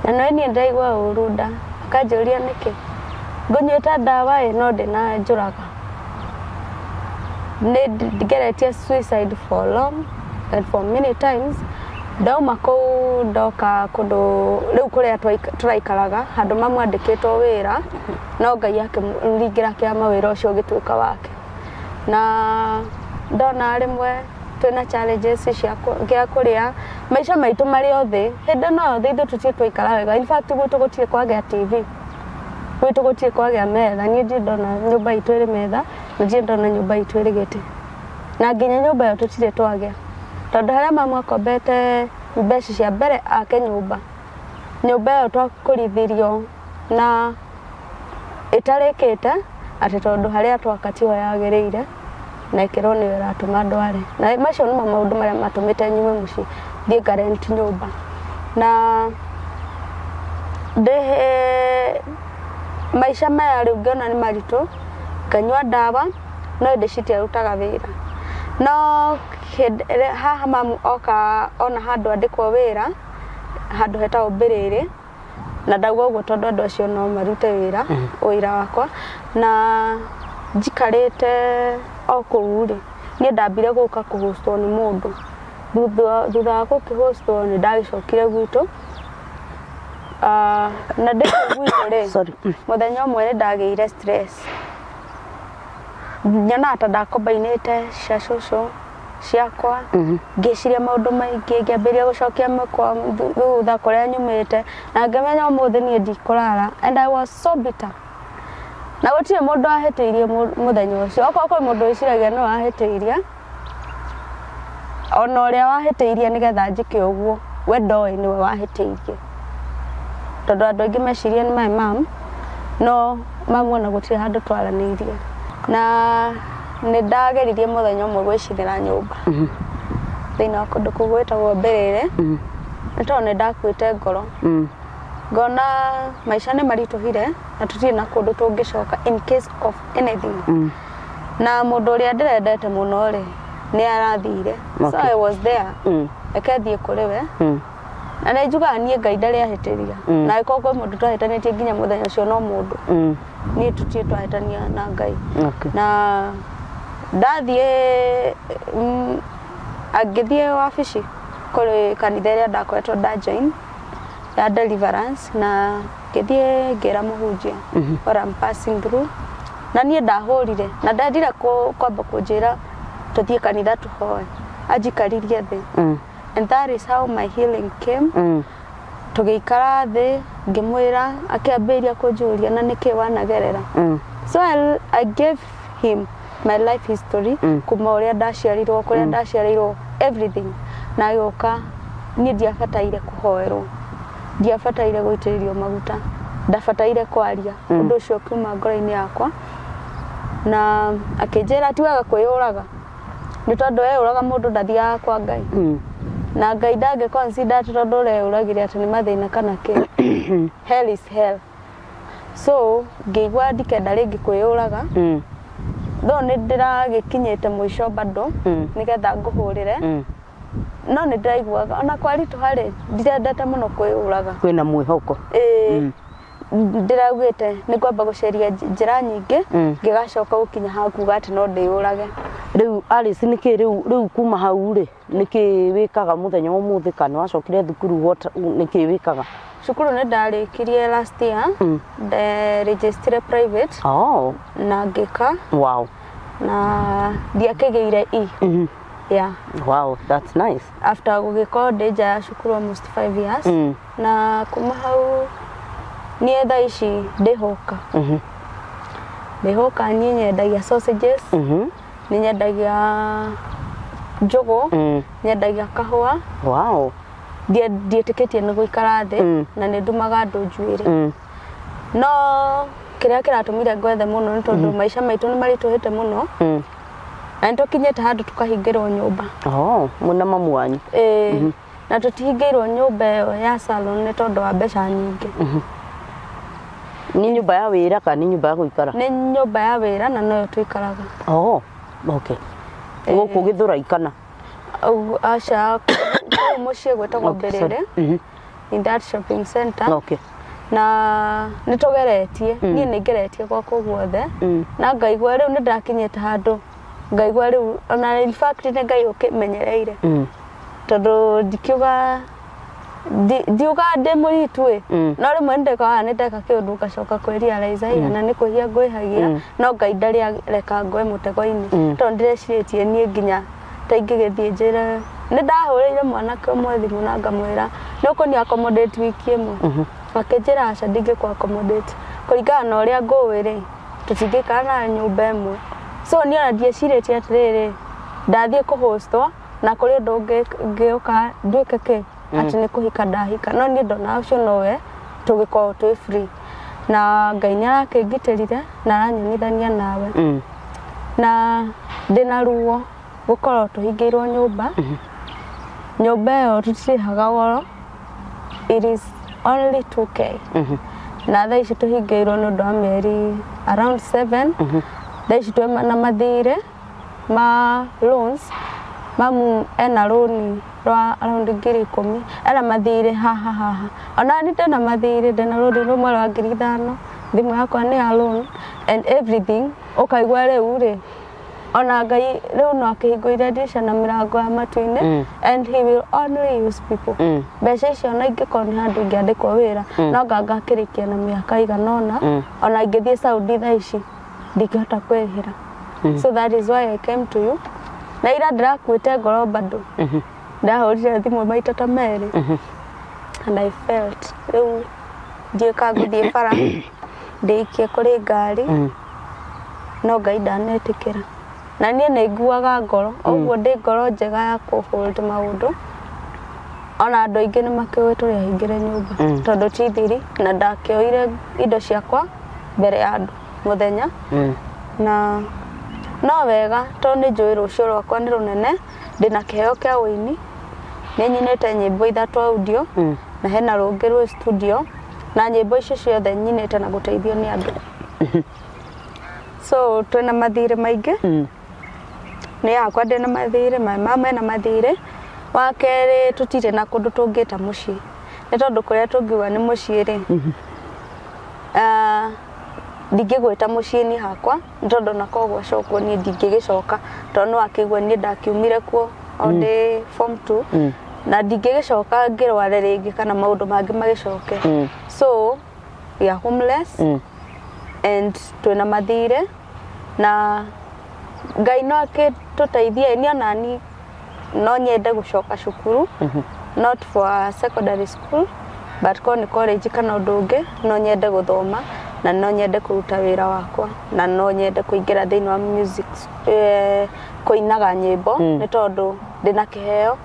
na no niĩ ndĩraigua ũru nda. Akanjũria nĩkĩ ngũnyuĩte ndawa ĩ no ndĩna njũraga. Nĩ ngeretie suicide for long and for many times. Ndauma kũu ndoka kũndũ rĩu kũrĩa tũraikaraga, handũ mamwe andĩkĩtwo wĩra, no Ngai akĩringĩra kĩama, wĩra ũcio ũgĩtuĩka wake. Na ndona rĩmwe twĩna challenges cia gĩa kũrĩa, maica maitũ marĩ o thĩ. Hĩndĩ ĩno yothe ithuĩ tũtirĩ twaikara wega. In fact, gwitũ gũtirĩ kwagĩa TV, gwitũ gũtirĩ kwagĩa metha. Niĩ ndirĩ ndona nyũmba itũ ĩrĩ metha, na ndirĩ ndona nyũmba itũ ĩrĩ gĩtĩ, na nginya nyũmba ĩyo tũtirĩ twagĩa, tondũ harĩa mamu akombete mbeca cia mbere ake nyũmba, nyũmba ĩyo twakũrithirio na ĩtarĩkĩte, atĩ tondũ harĩa twaka tiho yagĩrĩire, na ĩkĩrwo nĩyo ĩratũma ndware. Na macio nĩmo maũndũ marĩa matũmĩte nyume mũciĩ thiĩ ngarenti nyũmba. Na ndĩ maica maya rĩu ngĩona nĩ maritũ, nganyua ndawa, no ĩndĩ citiarutaga wĩra. No hĩndĩ ĩrĩa haha mamu oka ona handũ andĩkwo wĩra, handũ hetagwo Mbĩrĩrĩ, na ndauga ũguo tondũ andũ acio no marute wĩra ũira wakwa. Na njikarĩte o kũu rĩ, niĩ ndambire gũka kũhostwo nĩ mũndũ. Thutha wa gũkĩhostwo, nĩ ndagĩcokire gwitũ. Ah, na ndĩ kũu gwitũ rĩ, Sorry. Mũthenya ũmwe nĩ ndagĩire stress, nyonaga ta ndakombainĩte cia cũcũ ciakwa, ngĩciria maũndũ maingĩ, ngĩambĩrĩria gũcokia mĩkwa thutha kũrĩa nyumĩte, na ngĩmenya ũmũthĩ niĩ ndikũrara, and I was so bitter. Na gũtirĩ mũndũ wahĩtĩirie mũthenya ũcio. Okorwo kwĩ mũndũ wĩciragia nĩwe wahĩtĩirie, ona ũrĩa wahĩtĩirie nĩgetha njĩke ũguo, we ndoĩ nĩwe wahĩtĩirie, tondũ andũ aingĩ meciria nĩ my mom, no mamu ona gũtirĩ handũ twaranĩirie. Na nĩ ndageririe mũthenya ũmwe gwĩcinĩra nyũmba thĩinĩ wa kũndũ kũu gwĩtagwo Mbĩrĩrĩ, nĩ tondũ nĩ ndakuĩte ngoro, ngona maica nĩ maritũhire na tũtirĩ na kũndũ tũngĩcoka in case of anything. Na mũndũ ũrĩa ndĩrendete mũno rĩ, nĩ arathire, so I was there, reke thiĩ kũrĩ we. Na nĩ njugaga niĩ Ngai ndarĩ ahĩtĩria. Na angĩkorwo kwĩ mũndũ twahĩtanĩtie nginya mũthenya ũcio, no mũndũ. Niĩ tũtirĩ twahĩtania na Ngai. Na ndathiĩ, angĩthiĩ wabici kũrĩ kanitha ĩrĩa ndakoretwo nda join ya deliverance, na ngĩthiĩ ngĩra mũhunjia what I'm passing through. Na niĩ ndahũrire na ndendire kwamba kũnjĩra tũthiĩ kanitha tũhoe, anjikaririe thĩ. And that is how my healing came. Tũgĩikara thĩ, ngĩmwĩra, akĩambĩrĩria kũnjũria, na nĩkĩ wanagerera? So I gave him my life history, kuma ũrĩa ndaciarirwo, kũrĩa ndaciarĩirwo, everything. Na agĩũka, niĩ ndiabataire kũhoerwo, ndiabataire gũitĩrĩrio maguta, ndabataire kwaria. Ũndũ ũcio ũkiuma ngoro-inĩ yakwa, na akĩnjĩra ti wega kwĩyũraga, nĩ tondũ weyũraga mũndũ ndathiaga kwa Ngai, na Ngai ndangĩ consider atĩ tondũ ũreyũragire atĩ nĩ mathĩna kana kĩ. Hell is hell. So ngĩigua ndikenda rĩngĩ kwĩyũraga, though nĩ ndĩragĩkinyĩte mũico bado, nĩgetha ngũhũrĩre. No nĩ ndĩraiguaga ona kwaritũha rĩ, ndirendete mũno kwĩyũraga. Kwĩna mwĩhoko. Ĩĩ, ndĩraugĩte nĩ ngwamba gũcaria njĩra nyingĩ, ngĩgacoka gũkinya ha kuga atĩ no ndĩyũrage. Rĩu Alice, nĩkĩ rĩu kuma hau rĩ, nĩkĩ wĩkaga mũthenya wa ũmũthĩ? Kana wacokire thukuru, what, nĩkĩ wĩkaga? Cukuru nĩ ndarĩkirie last year. Nderegistire private na ngĩka na ndiakĩgĩire E. Yeah. Wow, that's nice. After gũgĩkorwo ndĩ nja ya cukuru almost 5 years. Na kuma hau niĩ thaa ici ndĩhũka, ndĩhũka. Niĩ nyendagia sausages, nĩ nyendagia njũgũ, nyendagia kahũa. Ndiĩtĩkĩtie nĩ gũikara thĩ, na nĩ ndumaga andũ njuĩrĩ. No kĩrĩa kĩratũmire ngwethe mũno nĩ tondũ maica maitũ nĩ maritũhĩte mũno, na nĩ tũkinyĩte handũ tũkahingĩrwo nyũmba. Oh, mwĩna mamu wanyu? Ĩĩ, na tũtihingĩirwo nyũmba ĩyo ya salon nĩ tondũ wa mbeca nyingĩ. Nĩ nyũmba ya wĩra kana nĩ nyũmba ya gũikara? Nĩ nyũmba ya wĩra, na noyo tũikaraga. Oh. Okay, gũkũ Gĩthũrai kana? Aca, kũu mũciĩ gwĩtagwo Okay, sorry. Mbĩrĩrĩ, in that shopping center. Na nĩ tũgeretie, niĩ nĩ ngeretie gwakwa guothe, na ngaigua rĩu nĩ ndakinyĩte handũ ngaigua rĩu ona in fact nĩ Ngai ũkĩmenyereire, tondũ ndikiuga ndiuga ndĩ mũritu ĩ, no rĩmwe nĩ ndekaga, nĩ ndeka kĩũndũ ngacoka kwĩ-realize haiya na nĩ kwĩhia ngwĩhagia, no Ngai ndarĩ areka ngwe mũtego-inĩ, tondũ ndĩrecirĩtie niĩ nginya ta ingĩgĩthiĩ njĩre nĩ ndahũrĩire mwanake ũmwe thimũ na ngamwĩra nĩ ũkũni accommodate wiki ĩmwe, akĩnjĩra aca, ndingĩkũ accommodate kũringana na ũrĩa ngũĩ rĩ, tũtingĩikara na nyũmba ĩmwe. So niĩ ona ndiecirĩtie atĩrĩrĩ, ndathiĩ kũhostwo na kũrĩ ũndũ ũngĩũka nduĩke kĩ atĩ nĩ kũhika ndahika, no niĩ ndona ũcio nowe tũgĩkorwo twĩ free, na Ngai nĩ arakĩngitĩrire na aranyonithania nawe. Na ndĩna ruo gũkorwo tũhingĩirwo nyũmba. Nyũmba ĩyo tũtirĩhaga goro, it is only 2K, na thaa ici tũhingĩirwo nĩ ũndũ wa mĩeri around 7. Thaa ici twĩ na mathirĩ ma loans. Mamu ena rũni rwa around 10,000, ena mathirĩ haha haha. Ona ni ndĩna mathirĩ, ndĩna rũni rũmwe rwa 5,000, thimũ yakwa nĩ ya loan and everything. Ũkaigua rĩu rĩ, ona Ngai rĩu no akĩhingũire ndirisha na mĩrango ya matu-inĩ, and he will only use people. Mbeca icio ona ingĩkorwo nĩ handũ ingĩandĩkwo wĩra, no nganga ngakĩrĩkia na mĩaka igana ũna. Ona ingĩthiĩ Saudi thaa ici ndingĩhota kwĩrĩhĩra. So that is why I came to you. Na ira ndĩrakuĩte ngoro bado, ndahũrire thimũ maita ta merĩ and I felt rĩu ndiũĩ kana ngũthiĩ bara ndĩikie kũrĩ ngari, no Ngai ndanetĩkĩra. Na niĩ nĩ nguaga ngoro o ũguo, ndĩ ngoro njega ya kũ hold maũndũ. Ona andũ aingĩ nĩ makĩũĩ tũrĩ ahingĩre nyũmba, tondũ ti thiri, na ndakĩoire indo ciakwa mbere ya andũ mũthenya. Na no wega, tondũ nĩ njũĩ rũciũ rwakwa nĩ rũnene. Ndĩna kĩheo kĩa ũini, nĩ nyinĩte nyĩmbo ithatũ audio, na hena rũngĩ rwĩ studio, na nyĩmbo icio ciothe nyinĩte na gũteithio nĩ andũ. So twĩna mathirĩ maingĩ. Nĩ yakwa ndĩna mathirĩ, my mama ena mathirĩ. Wa kerĩ, tũtirĩ na kũndũ tũngĩta mũciĩ, nĩ tondũ kũrĩa tũngiuga nĩ mũciĩ rĩ, ndingĩgwĩta mũciĩ niĩ hakwa, nĩ tondũ ona korwo gwacokwo niĩ ndingĩgĩcoka, tondũ nĩ wakĩigua niĩ ndakiumire kuo o ndĩ form 2, na ndingĩgĩcoka ngĩrware rĩngĩ kana maũndũ mangĩ magĩcoke. So we are homeless and twĩna mathirĩ, na Ngai no akĩtũteithie. Niĩ onani no nyende gũcoka cukuru, not for a secondary school, but korwo nĩ college kana ũndũ ũngĩ, no nyende gũthoma, na no nyende kũruta wĩra wakwa, na no nyende kũingĩra thĩinĩ wa music, kũinaga nyĩmbo, nĩ tondũ ndĩna kĩheo,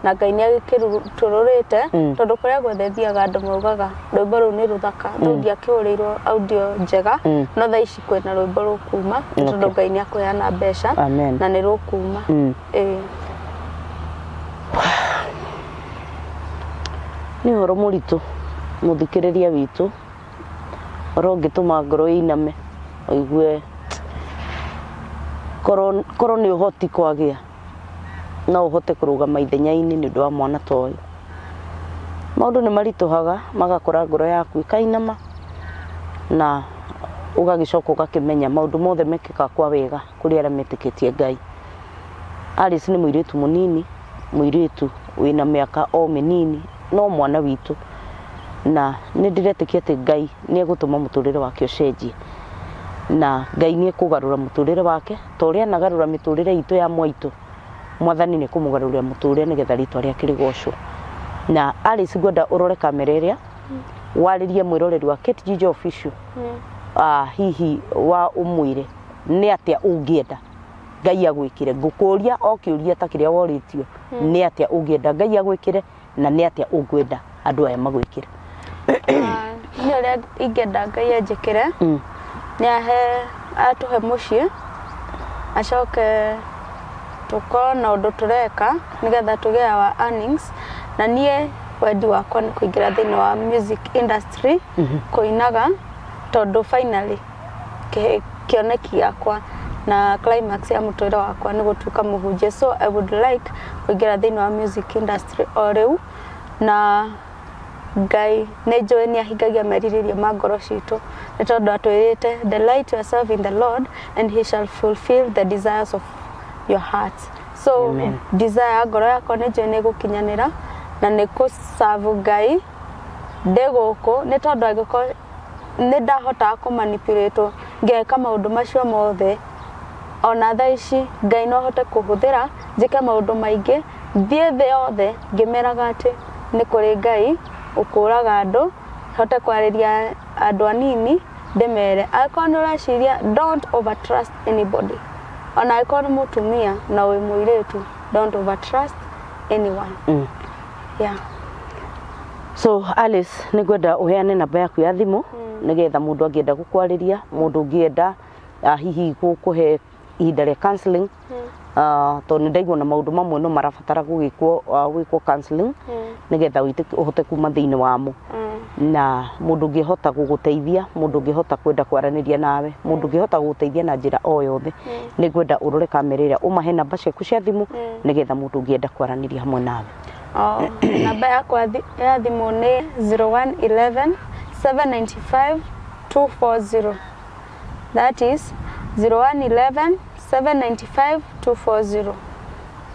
na Ngai nĩ agĩkĩrutũrũrĩte, tondũ kũrĩa guothe thiaga andũ maugaga rwĩmbo rũu nĩ rũthaka. Rĩu ndiakĩhũrĩirwo audio njega, no thaa ici kwĩna rwĩmbo rũkuma, nĩ tondũ Ngai nĩ akũheana mbeca. Amen. Na nĩ rũkuma. Ĩĩ. Nĩ ũhoro mũritũ, mũthikĩrĩria witũ, ũhoro ũngĩtũma ngoro ĩiname, ũigue korwo nĩ ũhoti kwagĩa no ũhote kũrũgama ithenya-inĩ nĩ ũndũ wa mwana ta ũyũ. Maũndũ nĩ maritũhaga magakora ngoro yaku ĩkainama, na ũgagĩcoka ũgakĩmenya maũndũ mothe mekĩkaga kwa wega kũrĩ arĩa metĩkĩtie Ngai. Alice nĩ mũirĩtu mũnini, mũirĩtu wĩna mĩaka o mĩnini, no mwana witũ, na nĩ ndĩretĩkia atĩ Ngai nĩ egũtũma mũtũrĩre wake ũcenjie, na Ngai nĩ ekũgarũra mũtũrĩre wake ta ũrĩa anagarũra mĩtũrĩre itũ ya mwaitũ. Mwathani nĩ kũmũgarũrĩra mũtũrĩre nĩgetha rĩtwa rĩake rĩgocwo. Na Alice, ngwenda ũrore kamera ĩrĩa, warĩrie mwĩroreri wa Kate Jijo Official, hihi wa ũmwĩre nĩ atĩa ũngĩenda Ngai agwĩkĩre. Ngũkũria o kĩũria ta kĩrĩa worĩtio: nĩ atĩa ũngĩenda Ngai agwĩkĩre, na nĩ atĩa ũngwenda andũ aya magwĩkĩre? Niĩ ũrĩa ingĩenda Ngai anjĩkĩre, nĩ ahe, atũhe mũciĩ, acoke tũkorwo na ũndũ tũreka nĩgetha tũgĩe our earnings. Na niĩ wendi wakwa nĩ kũingĩra thĩinĩ wa music industry, kũinaga, tondũ finally kĩoneki gĩakwa Na climax ya mũtũrĩre wakwa nĩ gũtuĩka mũhunjia, so I would like kũingĩra thĩinĩ wa music industry o rĩu. Na Ngai nĩ njũĩ nĩ ahingagia merirĩria ma ngoro citũ, nĩ tondũ atwĩrĩte, "Delight yourself in the Lord and he shall fulfill the desires of your heart." So Amen. Desire ya ngoro yakwa nĩ njũĩ nĩ gũkinyanĩra na nĩ kũcabu Ngai ndĩ gũkũ, nĩ tondũ angĩkorwo nĩ ndahotaga kũmanipulate ngeka maũndũ macio mothe, ona thaa ici Ngai no ahote kũhũthĩra njĩke maũndũ maingĩ, thiĩ thĩ yothe ngĩmeraga atĩ nĩ kũrĩ Ngai ũkũraga andũ, hote kwarĩria andũ anini ndĩmere, angĩkorwo nĩ ũreciria, don't over trust anybody, ona angĩkorwo nĩ mũtumia na wĩ mũirĩtu, don't over trust anyone. Yeah. So Alice, nĩ ngwenda ũheane namba yaku ya thimũ nĩgetha mũndũ angĩenda gũkwarĩria, mũndũ ũngĩenda hihi gũkũhe ihinda rĩa counseling, tondũ nĩ ndaigua na maũndũ mamwe no marabatara gũgĩkwo gwĩkwo counseling nĩgetha ũhote kuma thĩinĩ wamo, na mũndũ ũngĩhota gũgũteithia, mũndũ ũngĩhota kwenda kwaranĩria nawe, mũndũ ũngĩhota gũgũteithia na njĩra o yothe, nĩ ngwenda ũrore kamera ĩrĩa, ũmahe namba ciaku cia thimũ nĩgetha mũndũ ũngĩenda kwaranĩria hamwe nawe. Oh, namba yakwa ya thimũ nĩ 0111 795 240. That is 0111 795 240.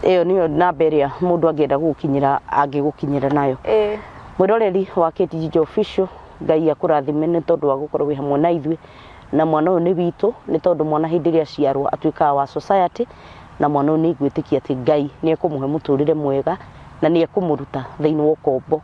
Ĩyo nĩyo namba ĩrĩa mũndũ angĩenda gũgũkinyĩra angĩgũkinyĩra nayo. Ĩĩ. Mwĩroreri wa KTG Official, Ngai akũrathime nĩ tondũ wa gũkorwo wĩ hamwe na ithuĩ. Na mwana ũyũ nĩ witũ, nĩ tondũ mwana hĩndĩ ĩrĩa aciarwo atuĩkaga wa society, na mwana ũyũ nĩ ngwĩtĩkia atĩ Ngai nĩ ekũmũhe mũtũrĩre mwega na nĩ ekũmũruta thĩinĩ wa ũkombo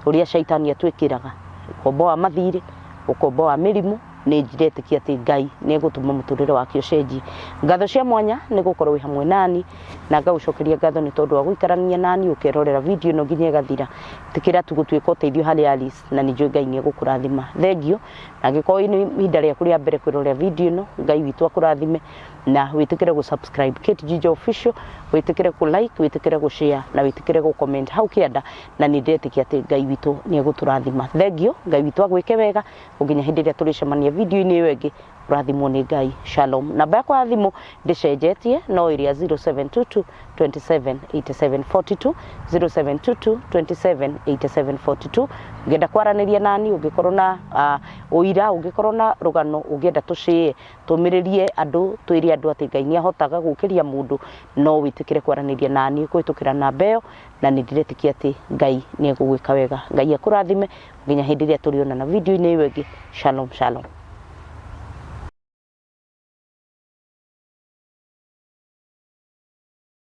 ũrĩa caitani atwĩkĩraga, ũkombo wa mathirĩ, ũkombo wa mĩrimũ. Nĩ ndĩretĩkia atĩ Ngai nĩ egũtũma mũtũrĩre wake ũcenjie. Ngatho cia mwanya nĩ gũkorwo wĩ hamwe nani, na ngagũcokeria ngatho nĩ tondũ wa gũikarania nani ũkerorera video ĩno nginya ĩgathira. Tĩkĩra tu gũtuĩka ũteithio harĩ Alice, na nĩ njũĩ Ngai nĩ egũkũrathima. Thengio. Na angĩkorwo nĩ ihinda rĩaku rĩa mbere kwĩrorera video ĩno, Ngai witũ akũrathime, na wĩtĩkĩre gũ subscribe Kate Ginger Official, wĩtĩkĩre kũ like, wĩtĩkĩre gũ share na wĩtĩkĩre gũ comment hau kĩanda, na nĩ ndĩretĩkia atĩ Ngai witũ nĩ egũtũrathima. Thengio. Ngai witũ agwĩke wega nginya hĩndĩ ĩrĩa tũrĩcemania video-inĩ ĩyo ĩngĩ. Ũrathimwo nĩ Ngai. Shalom. Namba yakwa ya thimũ ndĩcenjetie, no ĩrĩa 0722 27 87 42, 0722 27 87 42. Ũngĩenda kwaranĩria nani, ũngĩkorwo na ũira, ũngĩkorwo na rũgano ũngĩenda tũcĩe, tũmĩrĩrie andũ, twĩre andũ atĩ Ngai nĩ ahotaga gũkĩria mũndũ, no wĩtĩkĩre kwaranĩria nani kũhĩtũkĩra namba ĩyo, na nĩ ndĩretĩkia atĩ Ngai nĩ egũgwĩka wega. Ngai akũrathime nginya hĩndĩ ĩrĩa tũrĩonana video-inĩ ĩyo ĩngĩ. Shalom, shalom.